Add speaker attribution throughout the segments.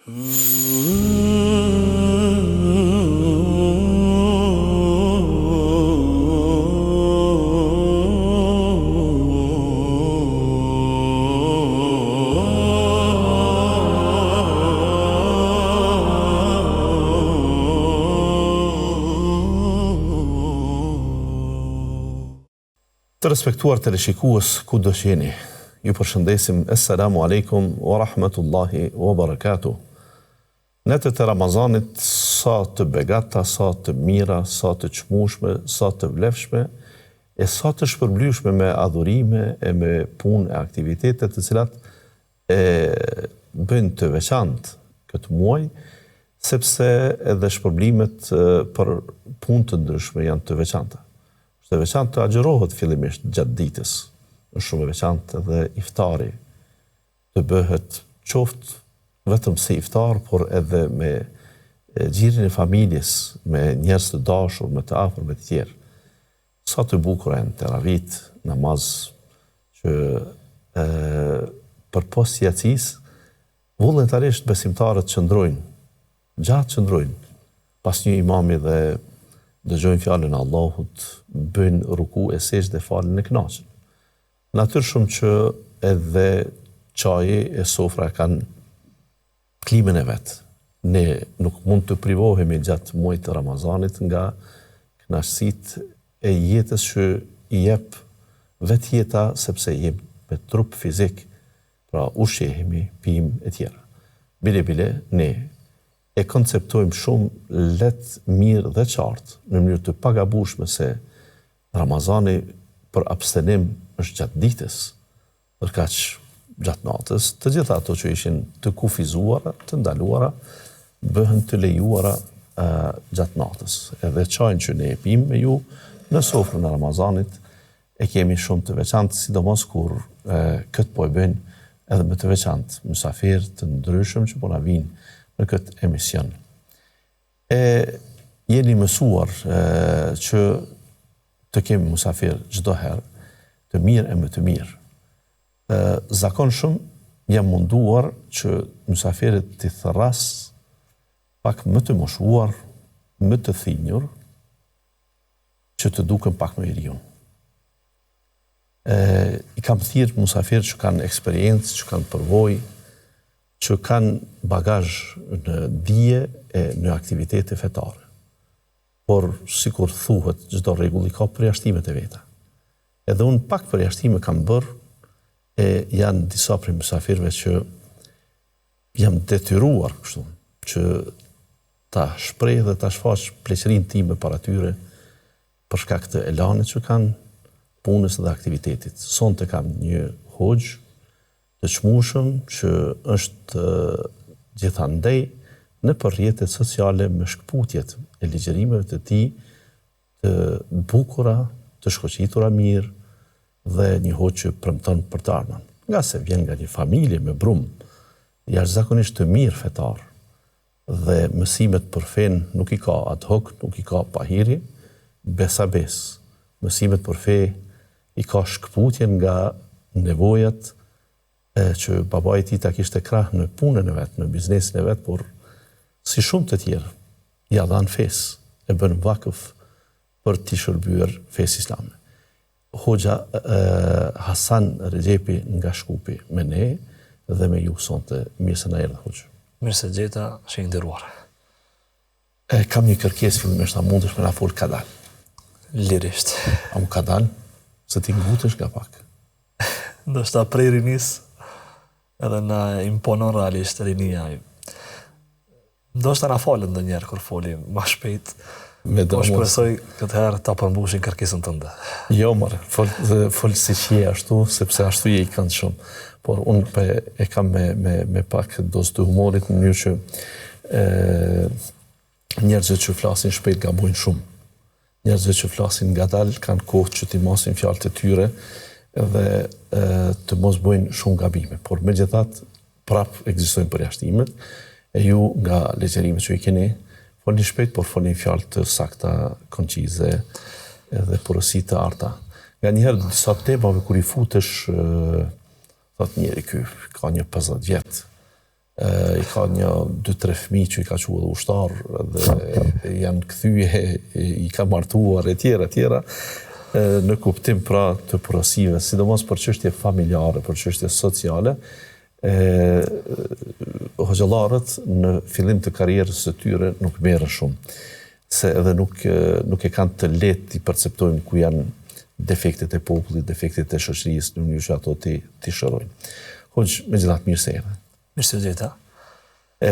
Speaker 1: Të respektuar teleshikues kudo që jeni, ju përshëndesim Esselamu Alejkum wa Rahmetullahi wa Barakatuh. Netët e Ramazanit sa të begata, sa të mira, sa të çmueshme, sa të vlefshme e sa të shpërblyeshme me adhurime e me punë e aktivitete të cilat e bëjnë të veçantë këtë muaj, sepse edhe shpërblimet për punë të ndryshme janë të veçanta. Është e veçantë të agjërohet fillimisht gjatë ditës. Është shumë e veçantë edhe iftari të bëhet qoftë vetëm si iftar, por edhe me gjirin e familjes, me njerëz të dashur, me të afërm e të tjerë. Sa të bukura janë teravitë, namaz që e, përpos jacisë, vullnetarisht besimtarët qëndrojnë, gjatë qëndrojnë, pas një imami dhe dëgjojnë fjalën e Allahut, bëjnë ruku e sexhde, falen e kënaqen. Natyrshëm që edhe çaji e sofra kanë klimën e vet. Ne nuk mund të privohemi gjatë muajit të Ramazanit nga kënaqësitë e jetës që i jep vetë jeta sepse jemi me trup fizik, pra ushqehemi, pimë e tjera. Bile bile ne e konceptojmë shumë lehtë, mirë dhe qartë, në mënyrë të pagabueshme se Ramazani për abstenim është gjatë ditës, Ndërkaq, gjatë natës, të gjitha ato që ishin të kufizuara, të ndaluara, bëhen të lejuara gjatë natës. Edhe çajin që ne e pimë me ju në sofrën e Ramazanit e kemi shumë të veçantë, sidomos kur këtë po e bëjnë edhe më të veçantë, mysafirë të ndryshëm që po na vijnë në këtë emision. E jeni mësuar e, që të kemi musafir çdo herë, të mirë e më të mirë. E, zakonshëm jam munduar që musafirët t'i thërras pak më të moshuar, më të thinjur, që të duken pak më i ri unë. E, I kam thirrë musafirë që kanë eksperiencë, që kanë përvojë, që kanë bagazh në dije e në aktivitete fetare. Por, sikur thuhet, çdo rregull i ka përjashtimet e veta. Edhe unë pak përjashtime kam bërë e janë disa prej mysafirëve që jam detyruar kështu, që ta shpreh dhe ta shfaq pleqërinë time para tyre për shkak të elanit që kanë, punës dhe aktivitetit. Sonte kam një hoxhë të çmueshëm që është gjithandej nëpër rrjetet sociale me shkëputjet e ligjërimeve të tij të bukura, të shkoqitura mirë dhe një hoxhë që premton për të ardhmen. Ngase vjen nga një familje me brumë jashtëzakonisht të mirë fetar dhe mësimet për fenë nuk i ka ad hoc, nuk i ka pahiri, besa besë. Mësimet për fe i ka shkëputje nga nevojat e që babai i tij ta kishte krah në punën e vet, në biznesin e vet, por si shumë të tjerë, ia dhanë fesë, e bënë vakëf për t'i shërbyer fesë islame. Hoxha Hasan Rexhepi nga Shkupi me ne dhe me ju sonte, mirë se na erdhe hoxhë.
Speaker 2: Mirë se gjeta, sheh i nderuar.
Speaker 1: E kam një kërkesë fillimisht, a mundesh me na fol kadal?
Speaker 2: Lirisht.
Speaker 1: A mu kadal? Se ti ngutesh nga pak.
Speaker 2: Ndoshta prej rinisë, edhe na imponon realisht rinia. Ndoshta na falet ndonjëherë kur folim ma shpejt. Me po shpresoj këtë herë ta përmbushim kërkesën
Speaker 1: tënde. Jo, more, fol, fol siç je ashtu, sepse ashtu je i këndshëm. Por unë pe, e kam me, me, me pak dozë të humorit në mënyrë që e, njerëzit që flasin shpejt gabojnë shumë. Njerëzit që flasin ngadalë kanë kohë që t'i masin fjalët e tyre dhe e, të mos bëjnë shumë gabime. Por megjithatë, prap ekzistojnë përjashtimet e ju nga ligjërimet që i keni, folni shpejt, por folni fjalë të sakta, koncize edhe porosi të arta. Nganjëherë disa temave kur i futesh, thotë njeri ky ka një 50 vjet. I ka një, dy, tre fëmijë që i ka çu edhe ushtar dhe janë kthye, i ka martuar e tjera, e tjera, në kuptim pra të porosive, sidomos për çështje familjare, për çështje sociale, e, hoxhallarët në fillim të karrierës së tyre nuk merren shumë, se edhe nuk, nuk e kanë të lehtë t'i perceptojnë ku janë defektet e popullit, defektet e shoqërisë, në mënyrë që ato t'i, t'i shërojnë. Hoxhë, megjithatë, mirë se erdhe.
Speaker 2: Mirë se ju gjeta.
Speaker 1: E,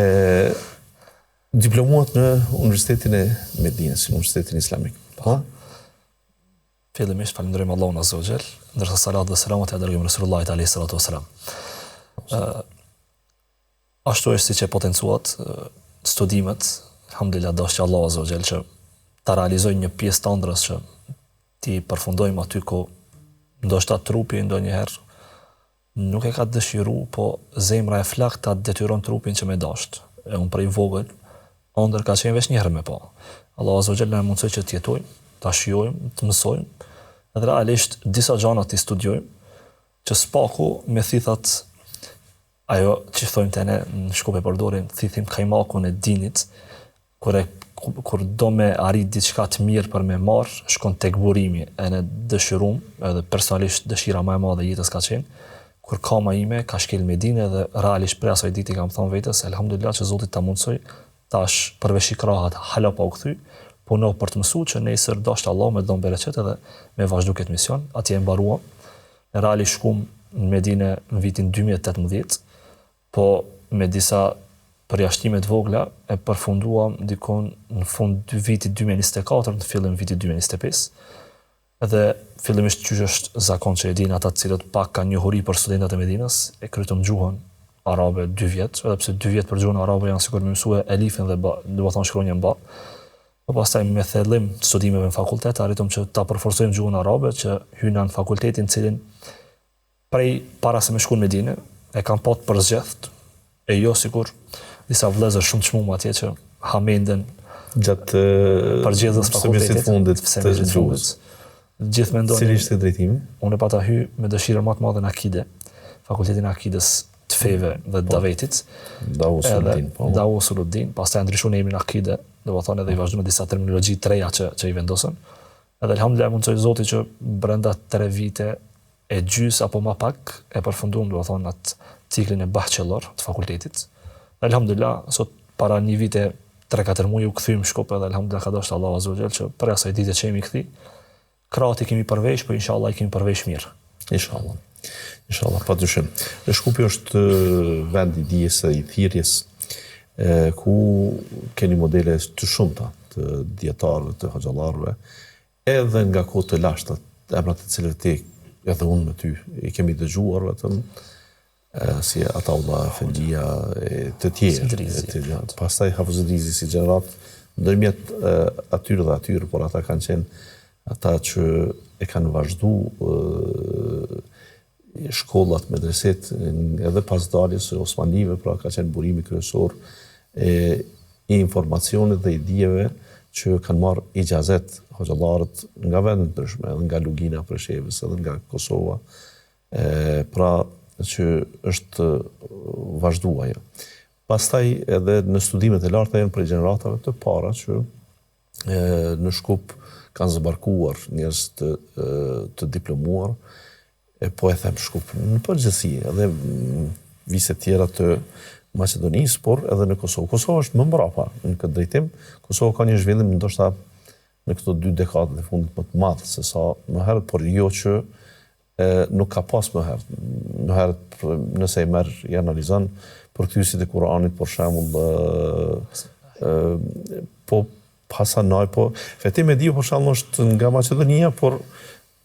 Speaker 1: diplomuat në Universitetin e Medinës, në Universitetin Islamik.
Speaker 2: Po. Fillimisht falënderojmë Allahun Azza wa Jall, ndërsa salat dhe selamat ia dërgojmë Resulullahit alayhi salatu wasalam. Ë ashtu është siç e potencuat studimet, alhamdulillah dashti Allahu Azza wa Jall që ta realizoj një pjesë të ëndrrës që t'i përfundojmë aty ku ndoshta trupi ndonjëherë Nuk e ka dëshiru, po zemra e flaktë ta detyron trupin që me dashtë. E unë prej vogël, ëndërr ka qenë veç një herë me pa. Allahu Azza wa Jall na e mundësoi që të jetojmë, ta shijojmë, të mësojmë, dhe realisht disa gjana t'i studiojmë, që s'paku me thithat ajo që thojmë te ne në Shkup e përdorim, thithim kajmakun e dinit, Kur e kur do me arrit diçka të mirë për me marr, shkon tek burimi, e ne dëshirum, edhe personalisht dëshira ma e madhe e jetës ka qenë, kur kama ime ka shkel Medine dhe realisht prej asaj dite i kam thonë vetes, elhamdulillah që Zoti ta mundësoi, tash përveshi krahët hala pa u kthy, puno për të mësu që nesër dashtë Allahu me të dhon bereqet edhe me vazhdu këtë mision, atje e mbaruam, realisht shkum në Medine në vitin 2018, Po me disa përjashtime të vogla e përfunduam dikun në fund të vitit 2024, në fillim vitit 2025. Edhe fillimisht qysh është zakon që e dinë ata të cilët pak kanë njohuri për studentat e Medinës, e krytëm gjuhën arabe 2 vjet, edhe pse 2 vjet për gjuhën arabe janë sikur me mësue elifin dhe ba, domethonë shkronjën ba. Po pastaj me thellim të studimeve në fakultet arritëm që ta përforcojmë gjuhën arabe që hyna në fakultetin cilin Prej para se me shku në Medine, e kam pa të përzgjedht, e jo sikur disa vëllezër shumë të çmuar atje që hamenden
Speaker 1: gjatë
Speaker 2: përzgjedhjes
Speaker 1: fakultetit fundit të gjuhës.
Speaker 2: Gjithë mendonin.
Speaker 1: Cili ishte drejtimi?
Speaker 2: Unë pata hy me dëshirën më të madhe në Akide, fakultetin e Akides të feve dhe të po. davetit.
Speaker 1: Dawa Usuluddin,
Speaker 2: po. Dawa Usuluddin, pastaj ndryshuan emrin Akide, domethonë edhe i vazhduan disa terminologji të reja që që i vendosën. Edhe elhamdulillah mundësoi Zoti që brenda 3 vite e gjys apo ma pak e përfunduam domethonë atë ciklin e bachelor të fakultetit. Dhe elhamdulillah sot para një vit e 3-4 muaj u kthyem në Shkup edhe elhamdulillah ka dashur Allahu azza wa jall që prej asaj dite që jemi kthy, krahët i kemi përvesh, po inshallah i kemi përvesh
Speaker 1: mirë. Inshallah. Inshallah, pa dyshim. Dhe Shkupi është vend i dijes e i thirrjes ku keni modele të shumta të dijetarëve, të hoxhallarëve, Edhe nga kohë të lashta, emrat e të cilëve ti edhe unë me ty i kemi dëgjuar vetëm si Ataullah Efendia e të tjerë.
Speaker 2: Idrizi. E
Speaker 1: të, pastaj Hafëz Idrizi si gjeneratë ndërmjet atyre dhe atyre, por ata kanë qenë ata që e kanë vazhdu shkollat, medreset, edhe pas daljes së Osmanive, pra ka qenë burimi kryesor e, i informacionit dhe i dijeve që kanë marrë ixhazet hoxhallarët nga vende të ndryshme, edhe nga Lugina e Preshevës, edhe nga Kosova, e, pra që është vazhdu ajo. Pastaj edhe në studimet e larta janë prej gjeneratave të para që në Shkup kanë zbarkuar njerëz të, të diplomuar, e po e them Shkup, në përgjithësi, edhe vise tjera të Maqedonisë, por edhe në Kosovë. Kosova është më mbrapa në këtë drejtim. Kosova ka një zhvillim ndoshta në këto dy dekadat e fundit më të madh se sa më herët, por jo që e, nuk ka pas më herët. Më herët, nëse i merr, i analizon përkthyesit e Kuranit, për shembull, e, po Hasanaj, po Fetim Mediu për shembull është nga Maqedonia, por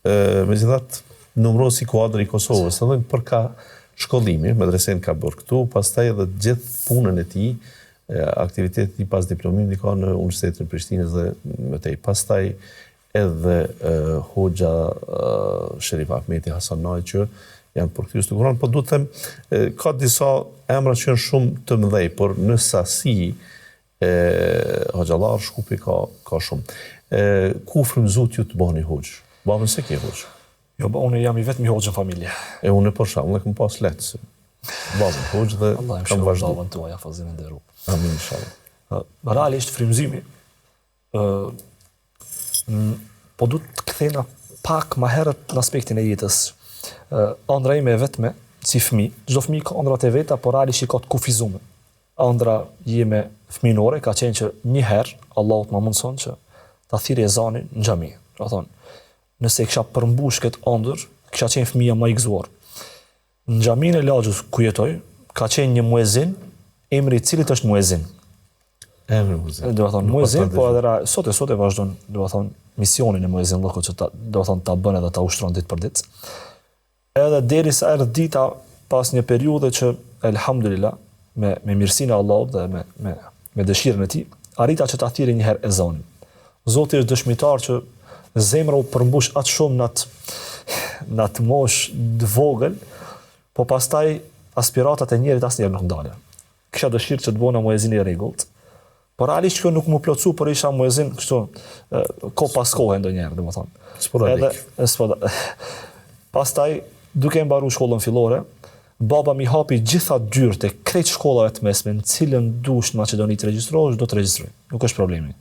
Speaker 1: megjithatë numërohet si kuadër i Kosovës, edhe për ka shkollimi, medresen ka bërë këtu, pastaj edhe gjithë punën e tij, aktivitetet e tij pas diplomimit i ka në Universitetin e Prishtinës dhe më tej. Pastaj edhe hoxha Sherif Ahmeti Hasanaj që janë përkthyes të Kuranit, po duhet të them ka disa emra që janë shumë të mëdhenj, por në sasi e hoxhallar Shkupi ka ka shumë. E ku u frymëzuat ju të bëheni hoxhë? Babën s'e ke
Speaker 2: hoxhë? Jo, ba, unë jam i vetmi hoxhë në familje.
Speaker 1: E unë për shembull e kam pas lehtë. Babën hoxhë dhe
Speaker 2: Allah
Speaker 1: kam vazhdu.
Speaker 2: Babën tuaj, Fazil e nderu.
Speaker 1: Amin, inshallah.
Speaker 2: Realisht, frymëzimi, po du të kthehna pak ma herët në aspektin e jetës. Andra ime e vetme, si fëmi, çdo fëmi ka andrat e veta, por realisht i ka të kufizume. Andra jeme fëminore ka qenë që një herë Allahu të ma mundson që ta thirri ezanin në xhami. Do thonë, nëse e kisha përmbush këtë ëndër, kisha qenë fëmija më i gëzuar. Në xhaminë e lagjes ku jetoj, ka qenë një muezin, emri i cilit është muezin.
Speaker 1: Emri muezin.
Speaker 2: Do të thonë muezin, po edhe ra, sot e sot e vazhdon, do të thonë misionin e muezinllëkut që ta, do të thonë ta bën edhe ta ushtron ditë për ditë. Edhe derisa erdhi dita pas një periudhe që elhamdulillah me me mirësinë e Allahut dhe me me me dëshirën e tij, arrita që ta thirri një herë ezanin. Zoti është dëshmitar që zemra u përmbush aq shumë në atë në atë moshë të vogël, po pastaj aspiratat e njerit asnjëherë nuk ndalen. Kisha dëshirë që të bëna muezin i rregullt, por realisht kjo nuk m'u plotësu, por isha muezin kështu kohë pas kohe ndonjëherë, domethënë.
Speaker 1: Sporadik.
Speaker 2: Edhe sporadik. Pastaj duke e mbaru shkollën fillore, Baba m'i hapi gjitha dyert e krejt shkollave të mesme në cilën dush në Maqedoni të regjistrohesh do të regjistroj. Nuk është problemi.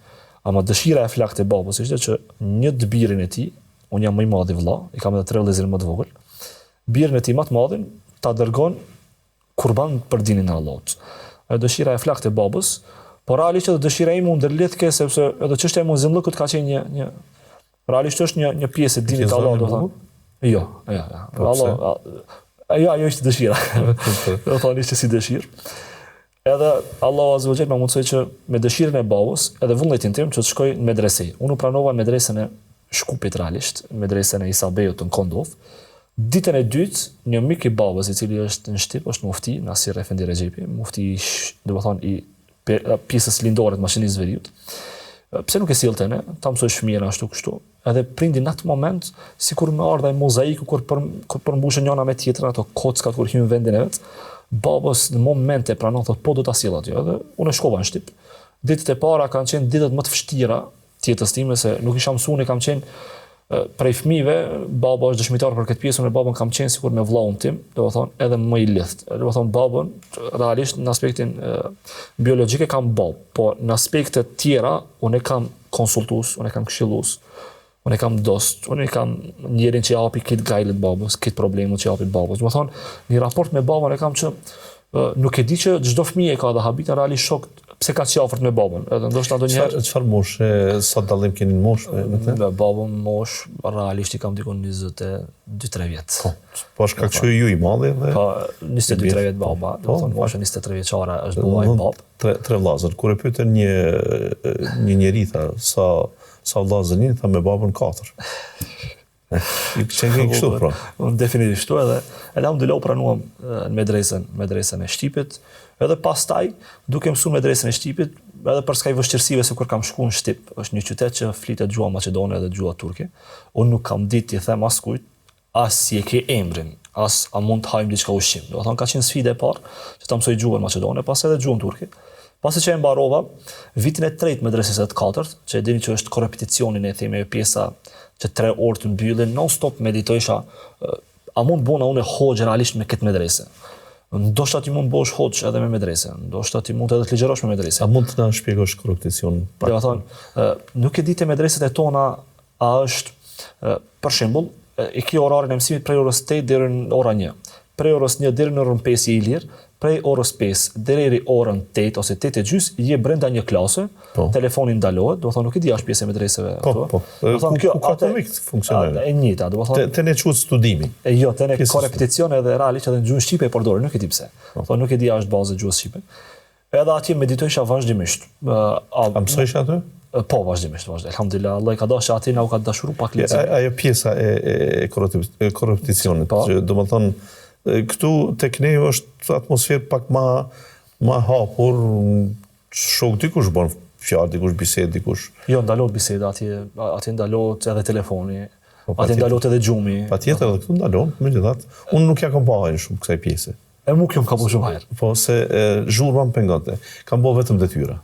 Speaker 2: Ama dëshira e flaktë e babës ishte që një të birin e tij, unë jam më i madhi vëlla, i kam edhe tre vëllezër më të vogël, birin e tij më të madhin ta dërgon kurban për dinin e Allahut. Ajo dëshira e flaktë e babës, por realisht edhe dëshira ime u ndërlidhke sepse edhe çështja e muezinllëkut ka qenë një një Realisht është një një pjesë e dinit të Allahut, do thonë. Jo, jo, jo. Po Allah, ajo ajo ishte dëshira. Do thonë ishte si dëshirë. Edhe Allahu Azza wa Jall më mundësoi që me dëshirën e babës, edhe vullnetin tim që të shkoj në medrese. Unë u pranova në medresën e Shkupit realisht, në medresën e Isa Beut në Kondovë. Ditën e dytë, një mik i babës i cili është në Shtip, është mufti, Nasir Efendi Rexhepi, mufti, do të thonë i pjesës lindore të Maqedonisë Veriut. Pse nuk e sjell te ne, ta mësojsh fëmijën ashtu kështu. Edhe prindi në atë moment, sikur me ardh ai mozaiku kur për, kur përmbushen njëna me tjetrën ato kockat kur hyjnë në vendin e vet, babës në moment e pranon thotë po do ta sjell aty. Edhe unë shkova në Shtip. Ditët e para kanë qenë ditët më të vështira të jetës time se nuk isha mësuar, kam qenë prej fëmijëve, baba është dëshmitar për këtë pjesë, unë babën kam qenë sikur me vëllaun tim, do të thonë edhe më i lidht. Do të thonë babën realisht në aspektin e, biologjik e kam babë, po në aspekte të tjera unë e kam konsultues, unë e kam këshillues, unë e kam dost, unë e kam njerin që i hapi krejt gajlet babës, krejt problemet që i hapi babës. Do të thonë një raport me babën e kam që nuk e di që çdo fëmijë e ka dhe habiten realisht shok pse kaq i afërt me babën? Edhe ndoshta
Speaker 1: ndonjëherë çfarë moshë, sa dallim keni në moshë me,
Speaker 2: me të? Me babën moshë realisht i kam diku 22-3 vjet.
Speaker 1: Po, po është kaq që ju i madhi
Speaker 2: dhe Po, 22-3 vjet baba, do të thonë po, moshën 23 vjeçare është bo ai
Speaker 1: bab. Tre tre vëllazër. Kur e pyetën një një njeri tha sa sa vëllazër jeni, tha me babën katër. Ju qenë kështu
Speaker 2: pra. Unë definitivisht kështu edhe elhamdulillah u pranuam në medresën, medresën e Shtipit. Edhe pastaj duke mësuar medresën e Shtipit, edhe përskaj vështirësive se kur kam shku në Shtip, është një qytet që flitet gjuha maqedone dhe gjuha turke. Unë nuk kam ditë t'i them askujt as si e ke emrin, as a mund të hajmë diçka ushqim. Do të thonë ka qenë sfidë e parë që ta mësoj gjuhën maqedone, pas edhe gjuhën turke. Pasi që e mbarova, vitin e tretë medresës e të katërt, që e dini që është korrepeticioni, ne themi ajo pjesa që tre orë të mbyllin, non stop meditojsha, a mund të bona unë hoxhë realisht me këtë medrese? Ndoshta ti mund të bësh hoxhë edhe me medrese, ndoshta ti mund edhe të ligjërosh me medrese.
Speaker 1: A mund të na shpjegosh korrepeticionin?
Speaker 2: Do të thonë, nuk e di te medreset e tona a është për shembull, e ke orarin e mësimit prej orës 8 deri në ora 1. Prej orës 1 deri në orën 5 je i lirë, prej orës 5 deri orën 8 ose 8 e gjys je brenda një klase, po. telefoni ndalohet, do të thonë nuk e di a është pjesë e medreseve
Speaker 1: po, ato. Po, po. Do të thonë kjo ku ka të funksionojë.
Speaker 2: E njëjta, do të
Speaker 1: thonë. Te, te ne quhet studimi.
Speaker 2: E jo, te ne korrepeticion edhe realisht edhe në gjuhën shqipe e përdorin, nuk e di pse. Po. Thonë nuk e di a është bazë e gjuhës shqipe. Edhe atje meditojsha vazhdimisht.
Speaker 1: A, a mësojshe aty?
Speaker 2: Po, vazhdimisht, vazhdimisht. Elhamdulillah, Allah i ka dashur aty na u ka dashuru pak
Speaker 1: leximi. Ajo pjesa e e e korrepeticionit, po. që domethënë këtu tek ne është atmosferë pak ma ma hapur, shok dikush bën fjalë, dikush bisedë, dikush.
Speaker 2: Jo, ndalohet biseda atje, atje ndalohet edhe telefoni. Po, atje ndalohet edhe gjumi.
Speaker 1: Patjetër edhe këtu ndalon, megjithatë, unë nuk ja kam pa hajrin shumë kësaj pjese.
Speaker 2: E mu kjo më ka bo shumë hajr.
Speaker 1: Po, se e, zhurma më pengonte. Kam bo vetëm detyra.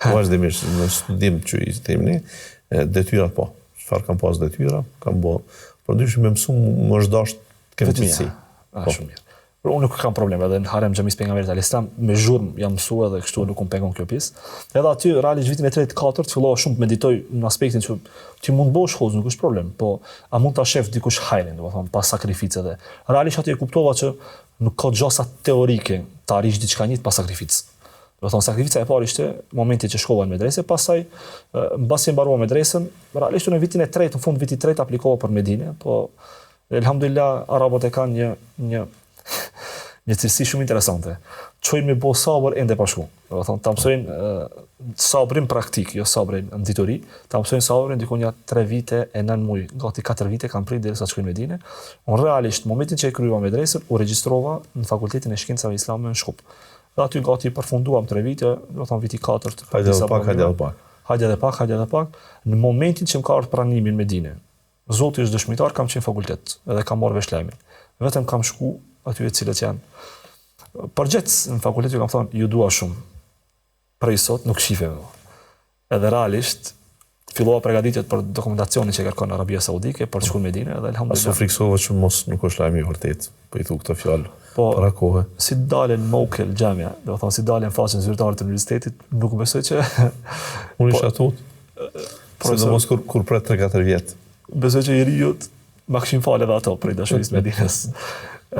Speaker 1: Vazhdimisht në studim që i themi ne, detyrat po. Çfarë kam pas detyra, kam bo. Por ndryshe me mësu më është dashtë të kem
Speaker 2: qetësi. A, po. shumë mirë. Por unë nuk kam problem edhe në harem xhamisë pejgamberit alejhi selam me zhurmë jam mësu edhe kështu nuk më pengon kjo pjesë. Edhe aty realisht vitin e tretë, katërt fillova shumë të meditoj në aspektin që ti mund të bësh hoxhë, nuk është problem, po a mund ta shef dikush hajrin, domethënë pa sakrificë edhe. Realisht aty e kuptova që nuk ka gjasa teorike të arrish diçka n'jetë pa sakrificë. Domethënë sakrifica e parë ishte momenti që shkova në medrese, pastaj mbasi e mbarova medresën, realisht unë vitin e tretë, në fund vitit të tretë aplikova për Medinë, po Elhamdulillah, arabët e kanë një një një cilësi shumë interesante. Çojnë me bo sabër ende pa shku. Do të thonë ta mësojnë sabrin praktik, jo sabrin në dituri, ta mësojnë sabrin diku nja 3 vite e 9 muaj, gati 4 vite kam prit derisa të shkoj në Medinë. Unë realisht momentin që e kryeva medresën, u regjistrova në Fakultetin e Shkencave Islame në Shkup. Dhe aty gati përfunduam 3 vite, do të thonë viti 4.
Speaker 1: Hajde edhe pak, hajde edhe pak.
Speaker 2: Hajde edhe pak, hajde edhe pak. Në momentin që më ka ardhur pranimi në Medinë, Zoti është dëshmitar, kam qenë fakultet edhe kam marrë vesh lajmin. Vetëm kam shku aty e cilët janë përgjegjës në fakultet ju kam thonë ju dua shumë. Prej sot nuk shifemi më. Edhe realisht fillova përgatitjet për dokumentacionin që kërkon Arabia Saudite për të shkuar në Medinë
Speaker 1: dhe elhamdulillah. A s'u friksove që mos nuk është lajmi i vërtet, po i thu këto fjalë po, para
Speaker 2: kohe. Si dalën mauqi el-xhamia, do të thonë si dalën faqen zyrtare të universitetit, nuk besoj që
Speaker 1: unë isha tut. Sidomos kur, kur pret 3-4 vjet.
Speaker 2: Besoj që i riut ma kishin falë edhe ato prej dashurisë Medinës.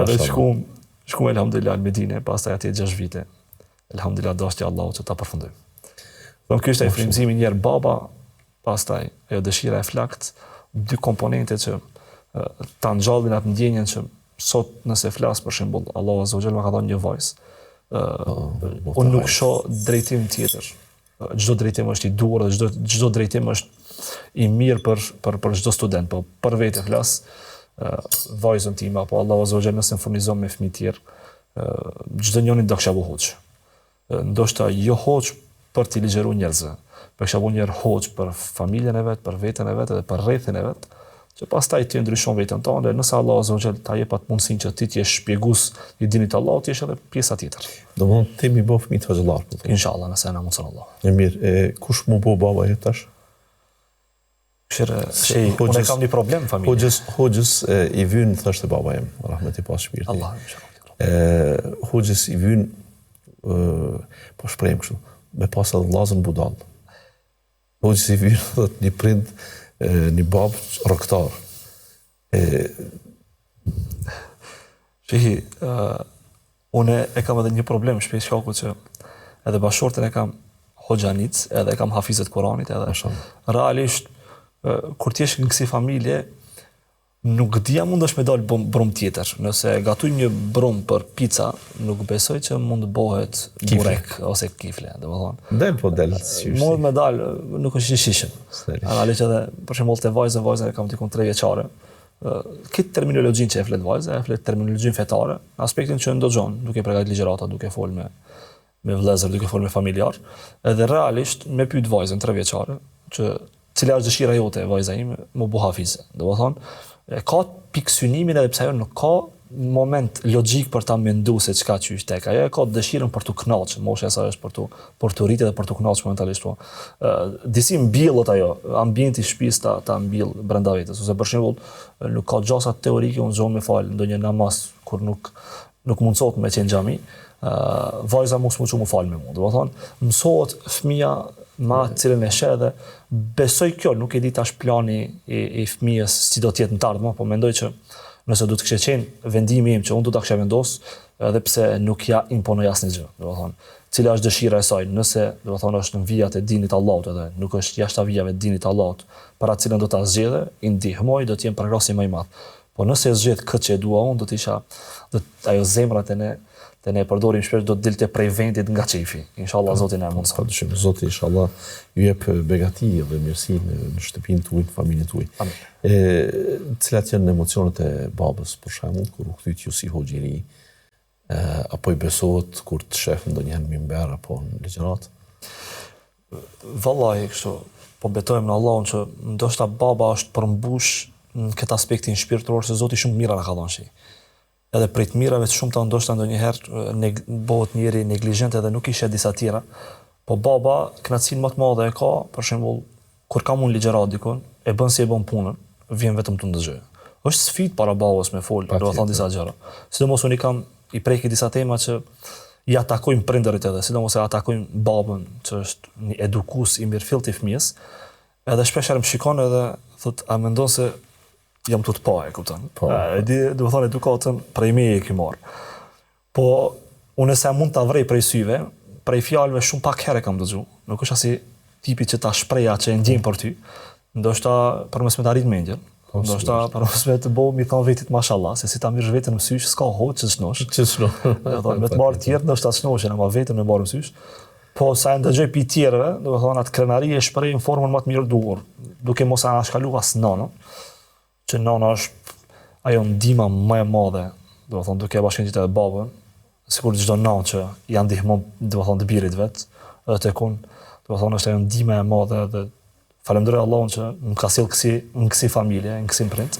Speaker 2: Edhe shkum, shkum elhamdulillah në Medine, pastaj atje 6 vite. Elhamdulillah dashti Allahu që ta përfundojmë. Do ky ishte ai frymëzimi një herë baba, pastaj ajo dëshira e flaktë, dy komponente që ta ngjallin atë ndjenjën që sot nëse flas për shembull, Allahu azza wa jall ma ka dhënë një vajzë. Uh, unë nuk shoh drejtim tjetër çdo drejtim është i duhur dhe çdo çdo drejtim është i mirë për për për çdo student, po për vete flas, vajzën time apo Allahu azza wa jall nëse më furnizon me fëmijë tjerë, çdo njërin do kisha bo hoxhë. Ndoshta jo hoxhë për t'i ligjëruar njerëzve, po kisha bo njëherë hoxhë për familjen e vet, për veten e vet edhe për rrethin e vet, që pastaj ti ndryshon veten tënde, nëse Allahu azza wa jall ta jep atë mundësinë që ti të jesh shpjegues i dinit të Allahut, të jesh edhe pjesa
Speaker 1: tjetër. Domethënë ti mi bo fëmijët hoxhallar,
Speaker 2: po. Inshallah, nëse na mundson
Speaker 1: Allahu. E mirë, e kush mu bo baba jot tash?
Speaker 2: Këshirë, shej, unë e kam një problem
Speaker 1: në familje. Hoxhës, hoxhës e, i vyn, thoshte baba jem, rahmet i pastë shpirti.
Speaker 2: Allah, inshallah.
Speaker 1: E, hoxhës i vyn, e, po shprehem kështu, me pas edhe vllazën budall. Hoxhës i vyn, thot, një prind, një babë rroktar.
Speaker 2: E... Shihi, uh, unë e kam edhe një problem shpesh shkaku që edhe bashkëshorten e kam hoxhanic, edhe e kam hafize të Kuranit, edhe realisht, kur të jesh në kësi familje, Nuk di a mundesh me dal brum tjetër. Nëse gatuj një brum për pica, nuk besoj që mund të bëhet burek ose kifle,
Speaker 1: domethënë. Del po del,
Speaker 2: si Mund me dal, nuk është i shijshëm. Realisht edhe për shembull te vajza, vajza e kam dikun 3 vjeçare. Këtë terminologjinë që e flet vajza, e flet terminologjinë fetare, në aspektin që ndëgjon, duke përgatitur ligjërata, duke fol me me vëllezër, duke fol me familjar, edhe realisht me pyet vajzën 3 vjeçare, që cila është dëshira jote vajza ime, m'u bo hafize. Domethënë, e ka pikësynimin edhe pse ajo nuk ka moment logjik për ta mendu se çka qysh tek. Ajo e ka dëshirën për t'u kënaqur, mosha e saj është për t'u për t'u rritur dhe për t'u kënaqur momentalisht po. Ë disi mbillet ajo, ambienti i shtëpisë ta ta mbill brenda vetes, ose për shembull nuk ka gjasa teorike unë zgjohem me fal ndonjë namaz kur nuk nuk mundësohet me qenë xhami, ë vajza mos m'u çu m'u fal me mua. Domethënë, mësohet fëmija me atë cilën e sheh dhe besoj kjo, nuk e di tash plani i, i fëmijës si do të jetë në të ardhmen, po mendoj që nëse do të kishte qenë vendimi im që unë do ta kisha vendos, edhe pse nuk ja imponoj asnjë gjë, domethënë, cila është dëshira e saj, nëse, domethënë, është në vijat e dinit të Allahut edhe nuk është jashtë vijave të dinit të Allahut, për atë cilën do ta zgjedhë, i ndihmoj, do të jem përkrahësi më i madh. Po nëse e zgjedh këtë që e dua unë, do të isha do të, ajo zemra te ne te ne e përdorim shpesh do të dilte prej vendit nga qejfi. Inshallah Zoti na e
Speaker 1: mundëson. Pa dyshim, Zoti inshallah ju jep begati dhe mirësi në, në shtëpinë tuaj, në familjen tuaj. Amin. E, cilat janë emocionet e babës, për shembull, kur u kthyt ju si hoxhë i ri, e, apo i besohet kur të shef ndonjëherë në mimber apo në ligjëratë?
Speaker 2: Vallahi kështu, po betohem në Allahun që ndoshta baba është përmbush në këtë aspektin shpirtëror se Zoti shumë të mira na ka dhënë shi. Edhe prej të mirave të shumta ndoshta ndonjëherë ne bëhet njeri neglizhent edhe nuk i sheh disa tjera. Po baba kënaqësinë më të madhe e ka, për shembull, kur kam unë ligjëratë dikun, e bën si e bën punën, vjen vetëm të ndëgjojë. Është sfidë para babës me fol, do të thonë disa gjëra. Sidomos unë i kam. i preki disa tema që i atakojnë prindërit edhe, sidomos e atakojnë babën, që është një edukues i mirëfilltë i fëmijës. Edhe shpesh herë më shikon edhe thot a mendon se jam tu të pa, e kupton? Po. E di, domethonë edukatën prej meje e ki marrë. Po unë se mund ta vrej prej syve, prej fjalëve shumë pak herë kam dëgju. Nuk është asi tipi që ta shpreh atë që e ndjen për ty. Ndoshta për mos me ta rrit mendjen. Po, ndoshta për mos me të bo mi thon vetit mashallah, se si ta mirrsh veten mësysh, s'ka hoxhë që t'shnosh.
Speaker 1: Që shnosh.
Speaker 2: Do thonë me të marrë tjerë, ndoshta t'shnoshin, ama veten me marrë mësysh. Po sa e ndëgjoj pi tjerëve, domethonë atë krenari e shpreh në formën më të mirë duhur, duke mos anashkalu as nënën, që nëna është ajo ndihma më e madhe, domethonë duke e bashkëngjitë edhe babën, sikur çdo nënë që ja ndihmon, domethonë të birit vet, edhe tek unë, domethonë është ajo ndihma e madhe dhe falënderoj Allahun që më ka sjellë kësi në kësi familje, në kësi prind.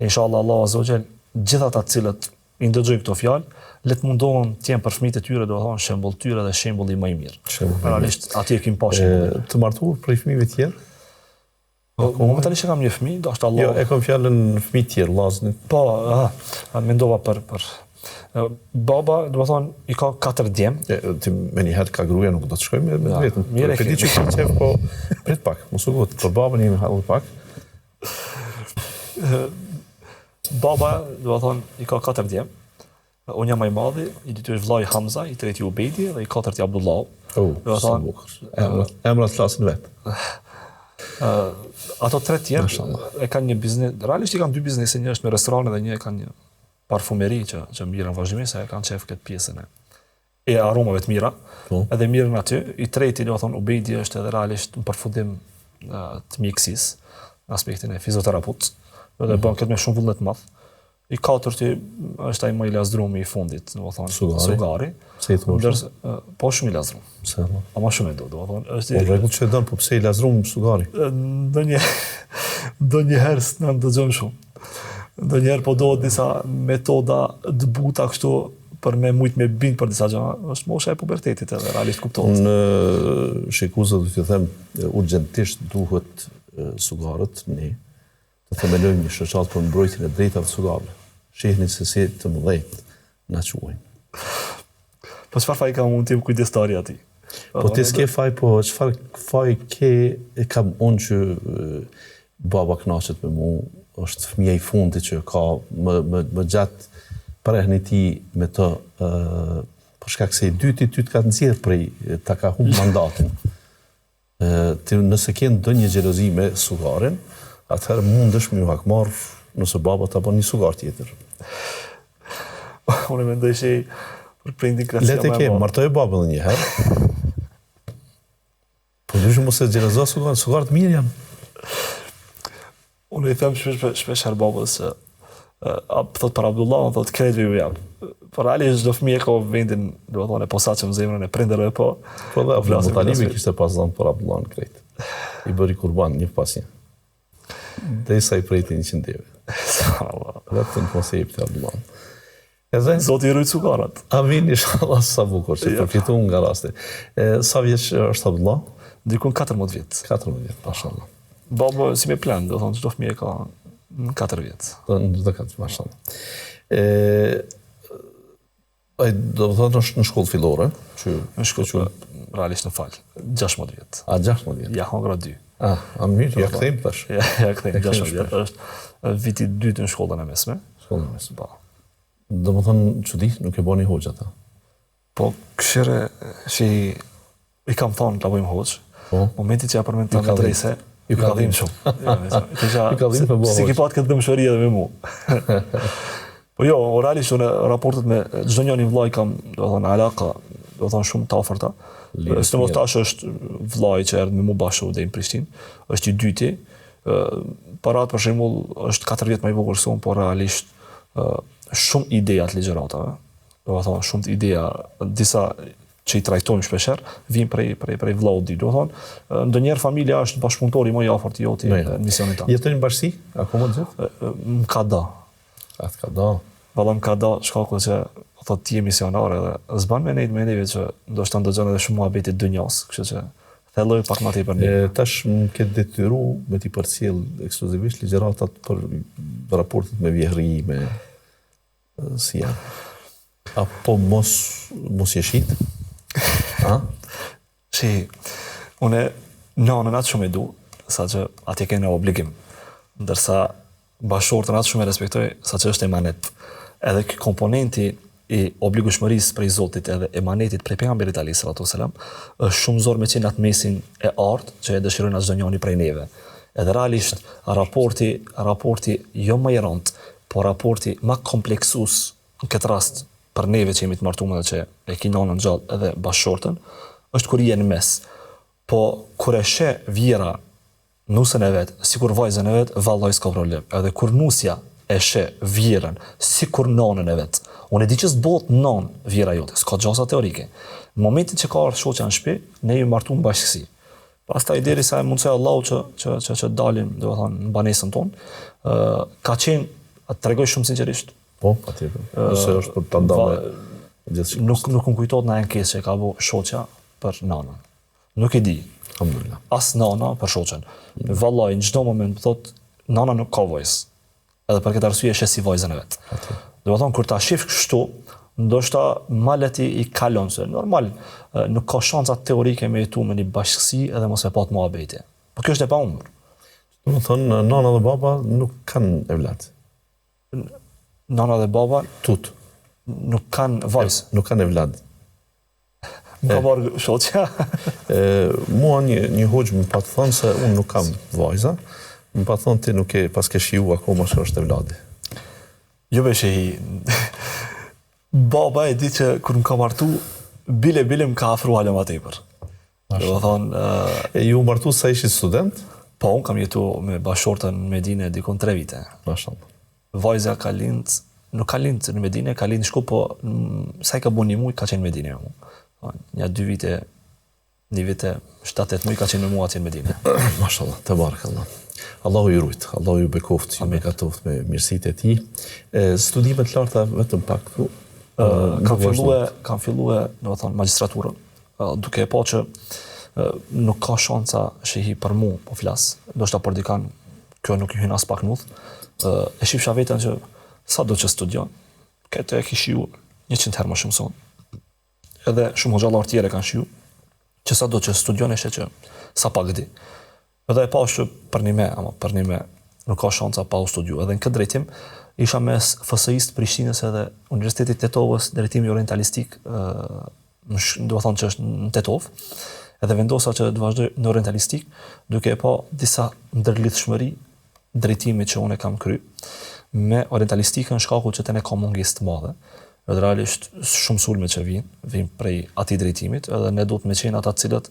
Speaker 2: Inshallah Allahu azza wa jall, gjithë ata të cilët i ndëgjojnë këto fjalë, le të mundohen të jenë për fëmijët e tyre, domethonë shembulltyrë dhe shembulli më i mirë.
Speaker 1: Shembulli.
Speaker 2: Realisht aty e kemi pa shembullin.
Speaker 1: Të martuar prej fëmijëve të tjerë?
Speaker 2: Po, momentalisht e kam një fëmijë, do
Speaker 1: Allah. Jo, e kam fjalën fëmijë të tjerë, vllaznit.
Speaker 2: Po, aha, mendova për për baba, domethonë, i ka katër
Speaker 1: djem. E, ti menjëherë ka gruaja nuk do të shkoj me me ja, vetën. Mirë e ke. Ti që qef, po prit pak, mos u ngut, për babën jemi hallë pak.
Speaker 2: Baba, domethonë, i ka katër djem. Unë jam më i madhi, i dyti është vllai Hamza, i treti Ubejdi dhe i katërti
Speaker 1: Abdullahu. Oh, domethonë, bukur. Emrat, emrat flasin
Speaker 2: vet. Uh, ato tre tjerë e kanë një biznes, realisht i kanë dy biznese, një është me restoran dhe një e kanë një parfumeri që që mirren vazhdimisht se e kanë qef këtë pjesën e e aromave të mira. Po. Edhe mirren aty, i treti, domethonë Ubejdi është edhe realisht në përfundim të mjekësisë, në aspektin e fizioterapeut, dhe mm -hmm. bën këtë me shumë vullnet të madh. I katërti është ai më i lazdrumi i fundit, domethonë,
Speaker 1: Sugari.
Speaker 2: Sugari.
Speaker 1: Pse i thua?
Speaker 2: Ndërsa po shumë i lazdrum.
Speaker 1: Pse? Po?
Speaker 2: Ama shumë e do, domethonë,
Speaker 1: është po rregull që e don, po pse i lazdrum Sugari?
Speaker 2: Ndonjë ndonjëherë s'na ndëgjon shumë. Ndonjëherë po do disa metoda të buta kështu për me mujt me bind për disa gjëra, është mosha e pubertetit edhe realisht
Speaker 1: kuptohet. Unë shikuesve do t'ju them urgjentisht duhet sugarët ne Të themelojmë një shoqatë për mbrojtjen e drejtave të sugarëve. Shihni se si të mëdhenjtë na
Speaker 2: quajnë. Po çfarë faj kam unë të jem kujdestari i
Speaker 1: atij? Po ti s'ke faj, po çfarë faj ke e kam unë që baba kënaqet me mu, është fëmija i fundit që ka më më më gjatë prehni ti me të ë për shkak se i dyti ty të ka nxjerr prej ta ka humb mandatin. Ti nëse ke ndonjë xhelozi me sugarin, atëherë mundesh me ju hakmarr nëse baba ta bën një sugar
Speaker 2: tjetër. Unë mendoj se për prindin
Speaker 1: krasia më. Le të ke, martoje babën edhe një herë. Po ndryshe mos e xhelozo sugarin, sugarët mirë janë.
Speaker 2: Unë i them shpesh shpesh herë babës se a thot për Abdullah, thot krejtve ju jap. Po realisht çdo fëmijë ka vendin, domethonë, e posaçëm në zemrën e prindërve,
Speaker 1: po. Po dhe Abdul Mutalibi kishte pas dhënë për Abdullahun krejt. I bëri kurban një pas një. Derisa i prejti 100 deve.
Speaker 2: Allah.
Speaker 1: Vetëm po se jepte Abdullahun.
Speaker 2: Edhe Zoti i rujt sugarat.
Speaker 1: Amin inshallah sa bukur që përfitu nga rasti. E, sa vjeç është Abdullah?
Speaker 2: Dikun 14 vjet.
Speaker 1: 14 vjet, mashallah.
Speaker 2: Baba si me plan, domethonë çdo fëmijë ka në 4
Speaker 1: vjet. Do në çdo 4, mashallah. E ai domethonë është në shkollë fillore,
Speaker 2: që në shkollë që realisht më fal, 16 vjet.
Speaker 1: A 16 vjet.
Speaker 2: Ja hongra 2.
Speaker 1: Ah, a mirë, ja kthejmë
Speaker 2: tash. Ja, ja kthejmë 16 vjet. Është viti i dytë në shkollën e mesme.
Speaker 1: Shkollën e mesme. Po. Domethonë, çudi, nuk e boni hoxhë ata.
Speaker 2: Po, këshire, që i, i kam thonë ta bëjmë hoxhë, po. momentit që ja përmend të medrese, ju ka dhimë shumë.
Speaker 1: Ju ka dhimë
Speaker 2: për bo hoxhë. Si ki pat këtë dhimshëri edhe me mu. po jo, realisht unë raportet me çdo njërin vllai kam, domethonë, alaka, domethonë shumë të afërta. Sidomos tash është vllai që erdhi me mu bashkë deri në Prishtinë, është i dyti. Parat për shembull është 4 vjet më i vogël se unë, por realisht shumë ideja të ligjëratave, domethonë shumë ideja, disa që i trajtojmë shpeshherë, vijnë prej prej prej vllaut dytë. Domethonë, ndonjëherë familja është bashkëpunëtori më i afërt i joti në misionin
Speaker 1: tonë. Jetojnë në bashkësi? Akoma
Speaker 2: të gjithë? Më ka da.
Speaker 1: A të ka da?
Speaker 2: Valla më ka da, shkaku që thot ti je misionar edhe s'ban me nejt me neve që ndoshta ndëgjon edhe shumë muhabete të dynjas, kështu që Thelloj pak
Speaker 1: më
Speaker 2: tepër
Speaker 1: një. Tash më ke detyru me t'i përcjell ekskluzivisht ligjëratat për raportet me vjehrri, me si janë. Apo mos, mos je shit?
Speaker 2: A? Shi, une nanën atë shumë e du, sa që atje kena obligim. Ndërsa bashkëshorten atë shumë e respektoj, sa që është emanet. Edhe ky komponenti i obligueshmërisë prej Zotit edhe emanetit prej pejgamberit alayhi salatu wasalam, është shumë zor me qenë atë mesin e artë që e dëshirojnë çdo njëri prej neve. Edhe realisht raporti, raporti jo më i rëndë, po raporti më kompleksus në këtë rast për neve që jemi të martuar dhe që e ki nanën gjallë edhe bashkëshorten, është kur je në mes. Po kur e sheh vjehrra nusen e vet, sikur vajzën e vet, vallai s'ka problem. Edhe kur nusja e sheh vjehrrën sikur nanën e vet. Unë e di që s'bohet nanë vjehrra jote, s'ka gjasa teorike. Në momentin që ka ardhur shoqja në shtëpi, ne jemi martuar në bashkësi. Pastaj derisa e mundësoi Allahu që që që që dalim, domethënë në banesën tonë, ë ka qenë, të tregoj shumë sinqerisht,
Speaker 1: Po, patjetër. Nëse është për ta ndarë
Speaker 2: gjithçka. Nuk nuk më kujtohet naj ankesë që e ka bo shoqja për nanën. Nuk e di.
Speaker 1: Alhamdulillah.
Speaker 2: As nana për shoqen. Mm. Vallai në çdo moment më thot nana nuk ka vajzë. Edhe për këtë arsye e sheh si vajzën e vet. Domethënë kur ta shif kështu, ndoshta ma lehtë i kalon se normal nuk ka shansa teorike me jetu me një bashkësi edhe mos e pat muhabete. Po kjo është e pamundur.
Speaker 1: Domethënë nana dhe baba nuk kanë evlat.
Speaker 2: Nana dhe baba
Speaker 1: tut
Speaker 2: nuk kanë vajzë.
Speaker 1: Nuk kanë evlad.
Speaker 2: Më ka marrë shoqja.
Speaker 1: E, mua një, një hoxhë më pat thënë se unë nuk kam vajza, më pat thënë ti nuk e paske shiju akoma çka është evladi.
Speaker 2: Jo be shehi. Baba e di që kur më ka martu, bile bile më ka afru hala ma tepër.
Speaker 1: Domethonë... E ju u martu sa ishit student?
Speaker 2: Po, unë kam jetu me bashkëshorten në Medine dikun 3 vite.
Speaker 1: Mashallah.
Speaker 2: Vajza ka lind, nuk ka lind në Medine, ka lind n'Shkup, po sa i ka bu një muj, ka qenë në Medine me mu. Po, nja dy vite, një vite, 7-8 muj ka qenë me mua atje në Medine.
Speaker 1: Mashallah, tebarekallah. Allahu ju rujt, Allahu ju bekoft, ju bekatoft me mirësitë e tij. Studimet larta vetëm pak
Speaker 2: këtu. Kam fillue, kam fillue, domethonë, magjistraturën. Duke e pa që nuk ka shansa shehi për mu, po flas, ndoshta për dikan, kjo nuk i hyn aspak n'udhë, e shifsha veten që sa do që studion, këtë e ki shiju 100 herë më shumë se unë. Edhe shumë hoxhallarë tjerë e kanë shiju, që sa do që studion e sheh që sa pak di. Edhe e pashë që përnime, ama përnime, nuk ka shansa pa u studiu. Edhe në këtë drejtim, isha mes FSI-së të Prishtinës edhe Universitetit të Tetovës, drejtimi orientalistik, domethonë që është në Tetovë, edhe vendosa që të vazhdoj në orientalistik, duke e pa disa ndërlidhshmëri drejtimit që unë e kam kry, me orientalistikën shkaku që te ne ka mungesë të madhe, edhe realisht shumë sulme që vijnë, vijnë prej atij drejtimit, edhe ne duhet me qenë ata të cilët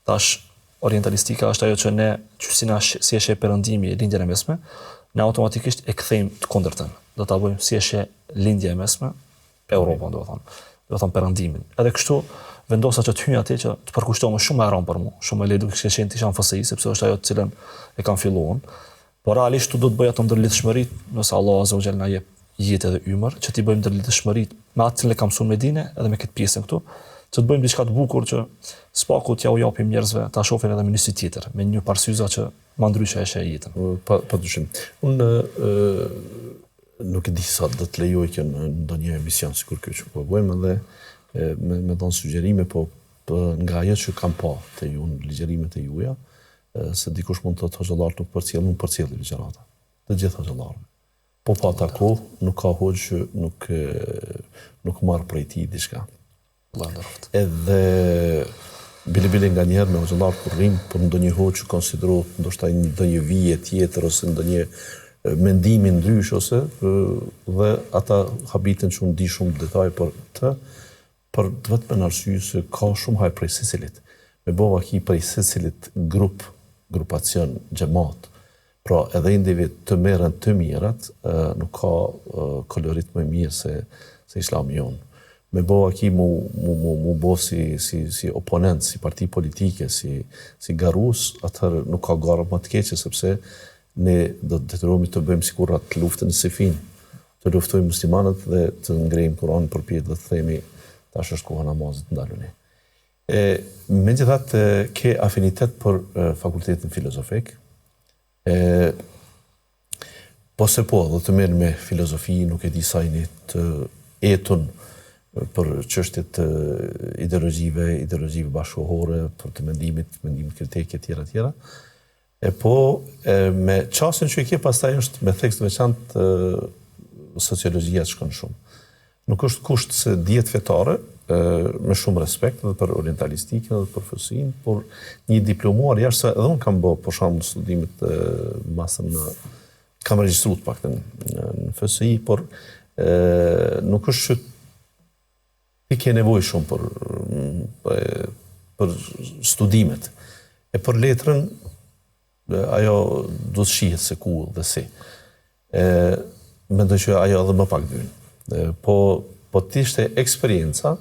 Speaker 2: tash orientalistika është ajo që ne që si na si e sheh perëndimi lindjen e mesme, ne automatikisht e kthejmë të kundërtën. Do ta bëjmë si e sheh lindja e mesme, Europën, domethonë. Domethonë perëndimin. Edhe kështu vendosa që të hyj atje që të përkushtohem shumë më rëndë për mua, shumë më lehtë do kishte qenë të isha në FSI sepse është ajo të cilën e kam filluar unë. Por realisht tu do të bëj ato ndërlidhshmëritë, nëse Allahu Azza wa Jall na jep jetë edhe ymër, që t'i bëjmë ndërlidhshmëritë me atë cilën e kam mësuar në Medine edhe me këtë pjesën këtu, që të bëjmë diçka të bukur që s'paku t'jau japim njerëzve ta shohin edhe me një sy tjetër, me një par syza që ma ndryshe e sheh
Speaker 1: jetën. Pa, pa dyshim. Unë nuk e di sa do të lejoj kjo në ndonjë emision sikur ky që po bëjmë edhe me me dhon sugjerime, po, po nga ajo që kam pa te ju në ligjërimet e juaja, se dikush mund të thotë hoxhallarët nuk përcjellin, unë përcjelli ligjërata. Të gjithë hoxhallarëve. Po pata kohë, nuk ka hoxhë që nuk nuk marr prej tij diçka. Edhe bile bile nganjëherë me hoxhallarë kur rrim, për ndonjë hoxhë që konsiderohet ndoshta ndonjë vije tjetër ose ndonjë mendimi ndryshe ose dhe ata habiten që unë di shumë detaje për të, Për të vetmen arsye se ka shumë hajr prej secilit. Me bo vaki prej secilit grup, grupacion, xhemat, pra edhe individ të merren të mirat, nuk ka kolorit më mirë se se Islami jonë. Me bo vaki mu mu mu mu bo si si si oponent, si parti politike, si si garues, atëherë nuk ka garë më të keqe sepse ne do të detyrohemi të bëjmë sikur atë luftën Sifin, Të luftojmë muslimanët dhe të ngrejmë Kur'anin përpjetë dhe të themi tash është koha namazit ndaluni. E megjithatë ke afinitet për fakultetin filozofik. E po se po, dhe të merr me filozofi, nuk e di sa jeni të etun. për çështje të ideologjive, ideologjive bashkëkohore, për të mendimit, mendimit kritik e tjera tjera. E po e, me qasjen që i ke pastaj është me theks të veçantë sociologjia të shkon shumë. Nuk është kusht se dijet fetare, e, me shumë respekt edhe për orientalistikën edhe për FSI-në, por një diplomuar jashtë se edhe unë kam bë për shembull studimet e, master në kam regjistruar të paktën në, në FSI, por e, nuk është që ti ke nevojë shumë për për, për studimet. E për letrën ajo do të shihet se ku dhe si. E mendoj që ajo edhe më pak vyn. E, po po të ishte eksperienca,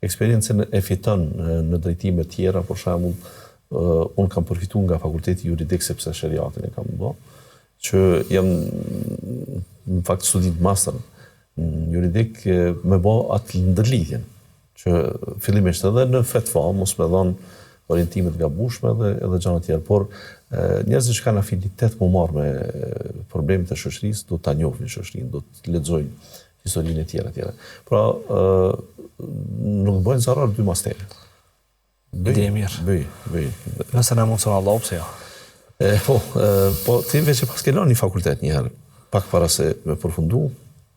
Speaker 1: eksperiencën e fiton në drejtime tjera, për shembull, unë kam përfitu nga fakulteti juridik sepse sheriatin e kam bo, që jam në fakt student master në juridik me bo atë ndërlidhjen, që fillimisht edhe në fetva, mos me dhonë orientime të gabushme dhe edhe gjana tjera, por njerëzit që kanë afinitet m'u marrë me problemet e shoqërisë, do ta njohin shoqërinë, do të lexojnë historinë e tjera tjera. Pra, nuk bëjnë zarar dy mastere.
Speaker 2: Bëj, Ide e mirë.
Speaker 1: Bëj, bëj.
Speaker 2: Nëse na mundson Allahu pse jo.
Speaker 1: E, po, e, po ti veç e paske lënë një fakultet një herë, pak para se me përfundu.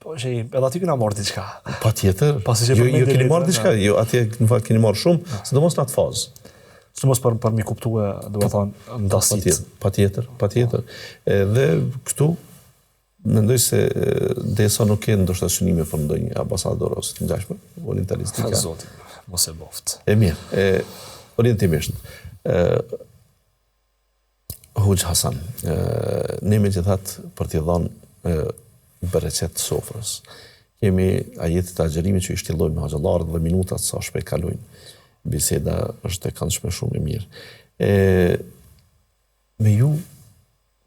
Speaker 2: Po, që edhe aty kena marrë diçka.
Speaker 1: Patjetër.
Speaker 2: Pasi që
Speaker 1: jo, jo keni marrë diçka, jo, atje në fakt keni marrë shumë, sidomos në atë fazë.
Speaker 2: Sidomos për për mi kuptue, do të thonë,
Speaker 1: ndasitë. Patjetër, patjetër. Edhe këtu Mendoj se derisa nuk ke ndoshta synime për ndonjë ambasador ose të ngjashme, orientalistika.
Speaker 2: Zoti, mos e boft.
Speaker 1: E mirë, e orientimisht. Ë Hoxhë Hasan, ë ne megjithatë për t'i dhënë bereqet sofrës. Kemi ajetet e agjërimit që i shtjellojmë me hoxhallarët dhe minutat sa shpejt kalojnë. Biseda është e këndshme shumë e mirë. E me ju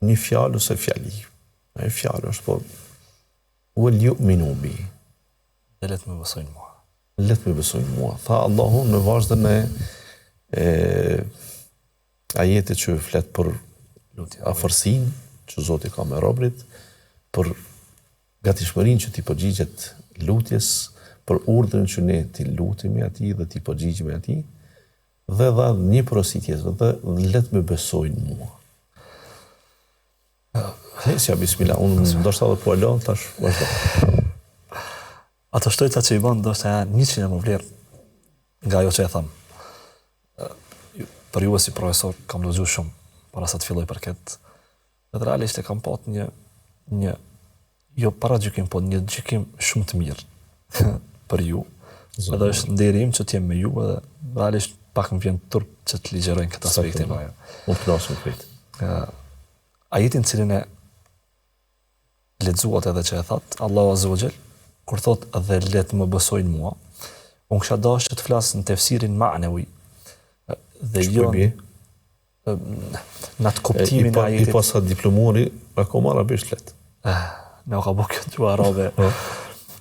Speaker 1: Një fjalë ose fjali. Një fjalë është, po... Vel juminu bi.
Speaker 2: Dhe le të më besojnë
Speaker 1: mua. Le të më besojnë mua. Tha Allahu në vazhdën e, e ajetit që flet për afërsinë që Zoti ka me robrit, për gatishmërinë që t'i përgjigjet lutjes, për urdhrin që ne t'i lutemi atij dhe t'i përgjigjemi atij, Dhe dha një porosi tjetër dhe le të më besojnë mua. Nesja, bismillah, unë ndoshta edhe po e lë, tash vazhdo.
Speaker 2: Ato shtojca që i bën, ndoshta janë 100 herë më vlerë nga ajo që e tham. Për juve si profesor kam lexuar shumë para se të filloj për këtë. Dhe realisht e kam pat një një jo paragjykim, po një gjykim shumë të mirë për ju. Zot, edhe është nderim që të jem me ju edhe realisht pak më vjen turp që të ligjëroj në këtë aspekt
Speaker 1: më. Unë kënaqem krejt.
Speaker 2: Ë ajetin cilin e lexuat edhe që e that, Allahu Azza wa Jall, kur thot dhe le të më besojnë mua, unë kisha dashur që të flas në tefsirin ma'nawi dhe jo në atë kuptimin
Speaker 1: e ajetit. I pasa diplomuri, akoma arabisht
Speaker 2: let. Eh, na ka bo kjo gjuhë arabe. Po.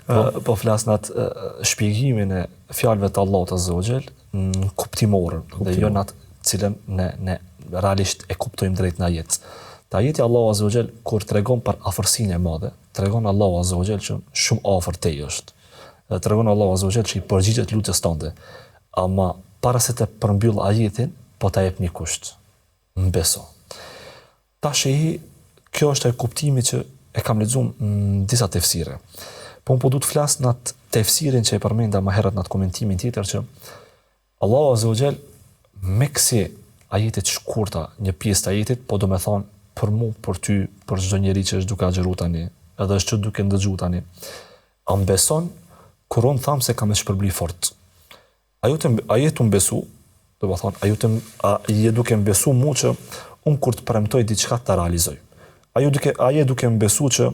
Speaker 2: Po. po flas në atë shpjegimin e fjalëve të Allahut Azza wa Jall në kuptimorën dhe jo në atë cilën ne ne realisht e kuptojmë drejt në ajet. Te ajeti Allahu Azza wa Jall kur tregon për afërsinë e madhe, tregon Allahu Azza wa Jall që shumë afër teje është. Dhe tregon Allahu Azza wa Jall që i përgjigjet lutjes tënde. Ama para se të përmbyll ajetin, po ta jep një kusht. Më beso. Tash kjo është e kuptimi që e kam lexuar në disa tefsire. Po unë po du të flas në atë tefsirin që e përmenda më herët në atë komentimin tjetër që Allahu Azza wa Jall me kësi ajete të shkurta, një pjesë të ajetit, po do me thonë për mu, për ty, për çdo njeri që është duke agjëru tani, edhe është që duke ndëgju tani. A më beson kur unë tham se kam me shpërbly fort? A ju të a je tu më besu? Do të thonë, a ju të a je duke më besu mu që unë kur të premtoj diçka ta realizoj? A ju duke a je duke më besu që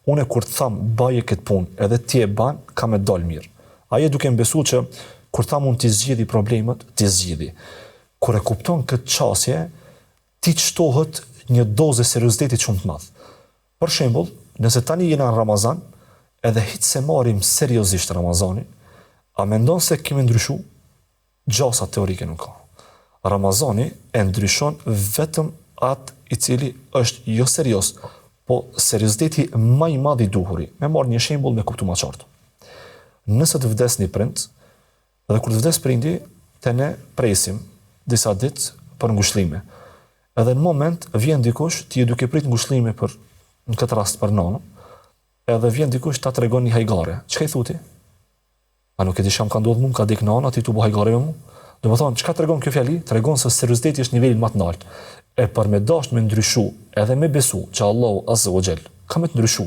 Speaker 2: unë kur të tham baje këtë punë, edhe ti e ban, ka me dal mirë? A je duke më besu që kur tham unë t'i zgjidhi problemet, t'i zgjidhi? Kur e kupton këtë qasje, ti të shtohet një dozë e seriozitetit shumë të madh. Për shembull, nëse tani jena në Ramazan, edhe hiç s'e marrim seriozisht Ramazanin, a mendon se kemi ndryshu? Gjasa teorike nuk ka. Ramazani e ndryshon vetëm atë i cili është jo serioz, po serioziteti ma i madh i duhuri. Me marrë një shembull me kuptu ma qartë. Nëse të vdes një prind, dhe kur të vdes prindi, te ne presim disa ditë për ngushëllime. Edhe në moment vjen dikush, ti je duke prit ngushëllime për në këtë rast për nënën, edhe vjen dikush ta tregon një hajgare. Çka i thu ti? A nuk e di çka më ka ndodhur mu, më ka dek nana, ti tu bo hajgare me mu? Domethonë, çka tregon kjo fjali? Tregon se serioziteti është nivelin ma të naltë. E për me dasht me ndryshu, edhe me besu që Allahu Azza wa Jall ka me të ndryshu,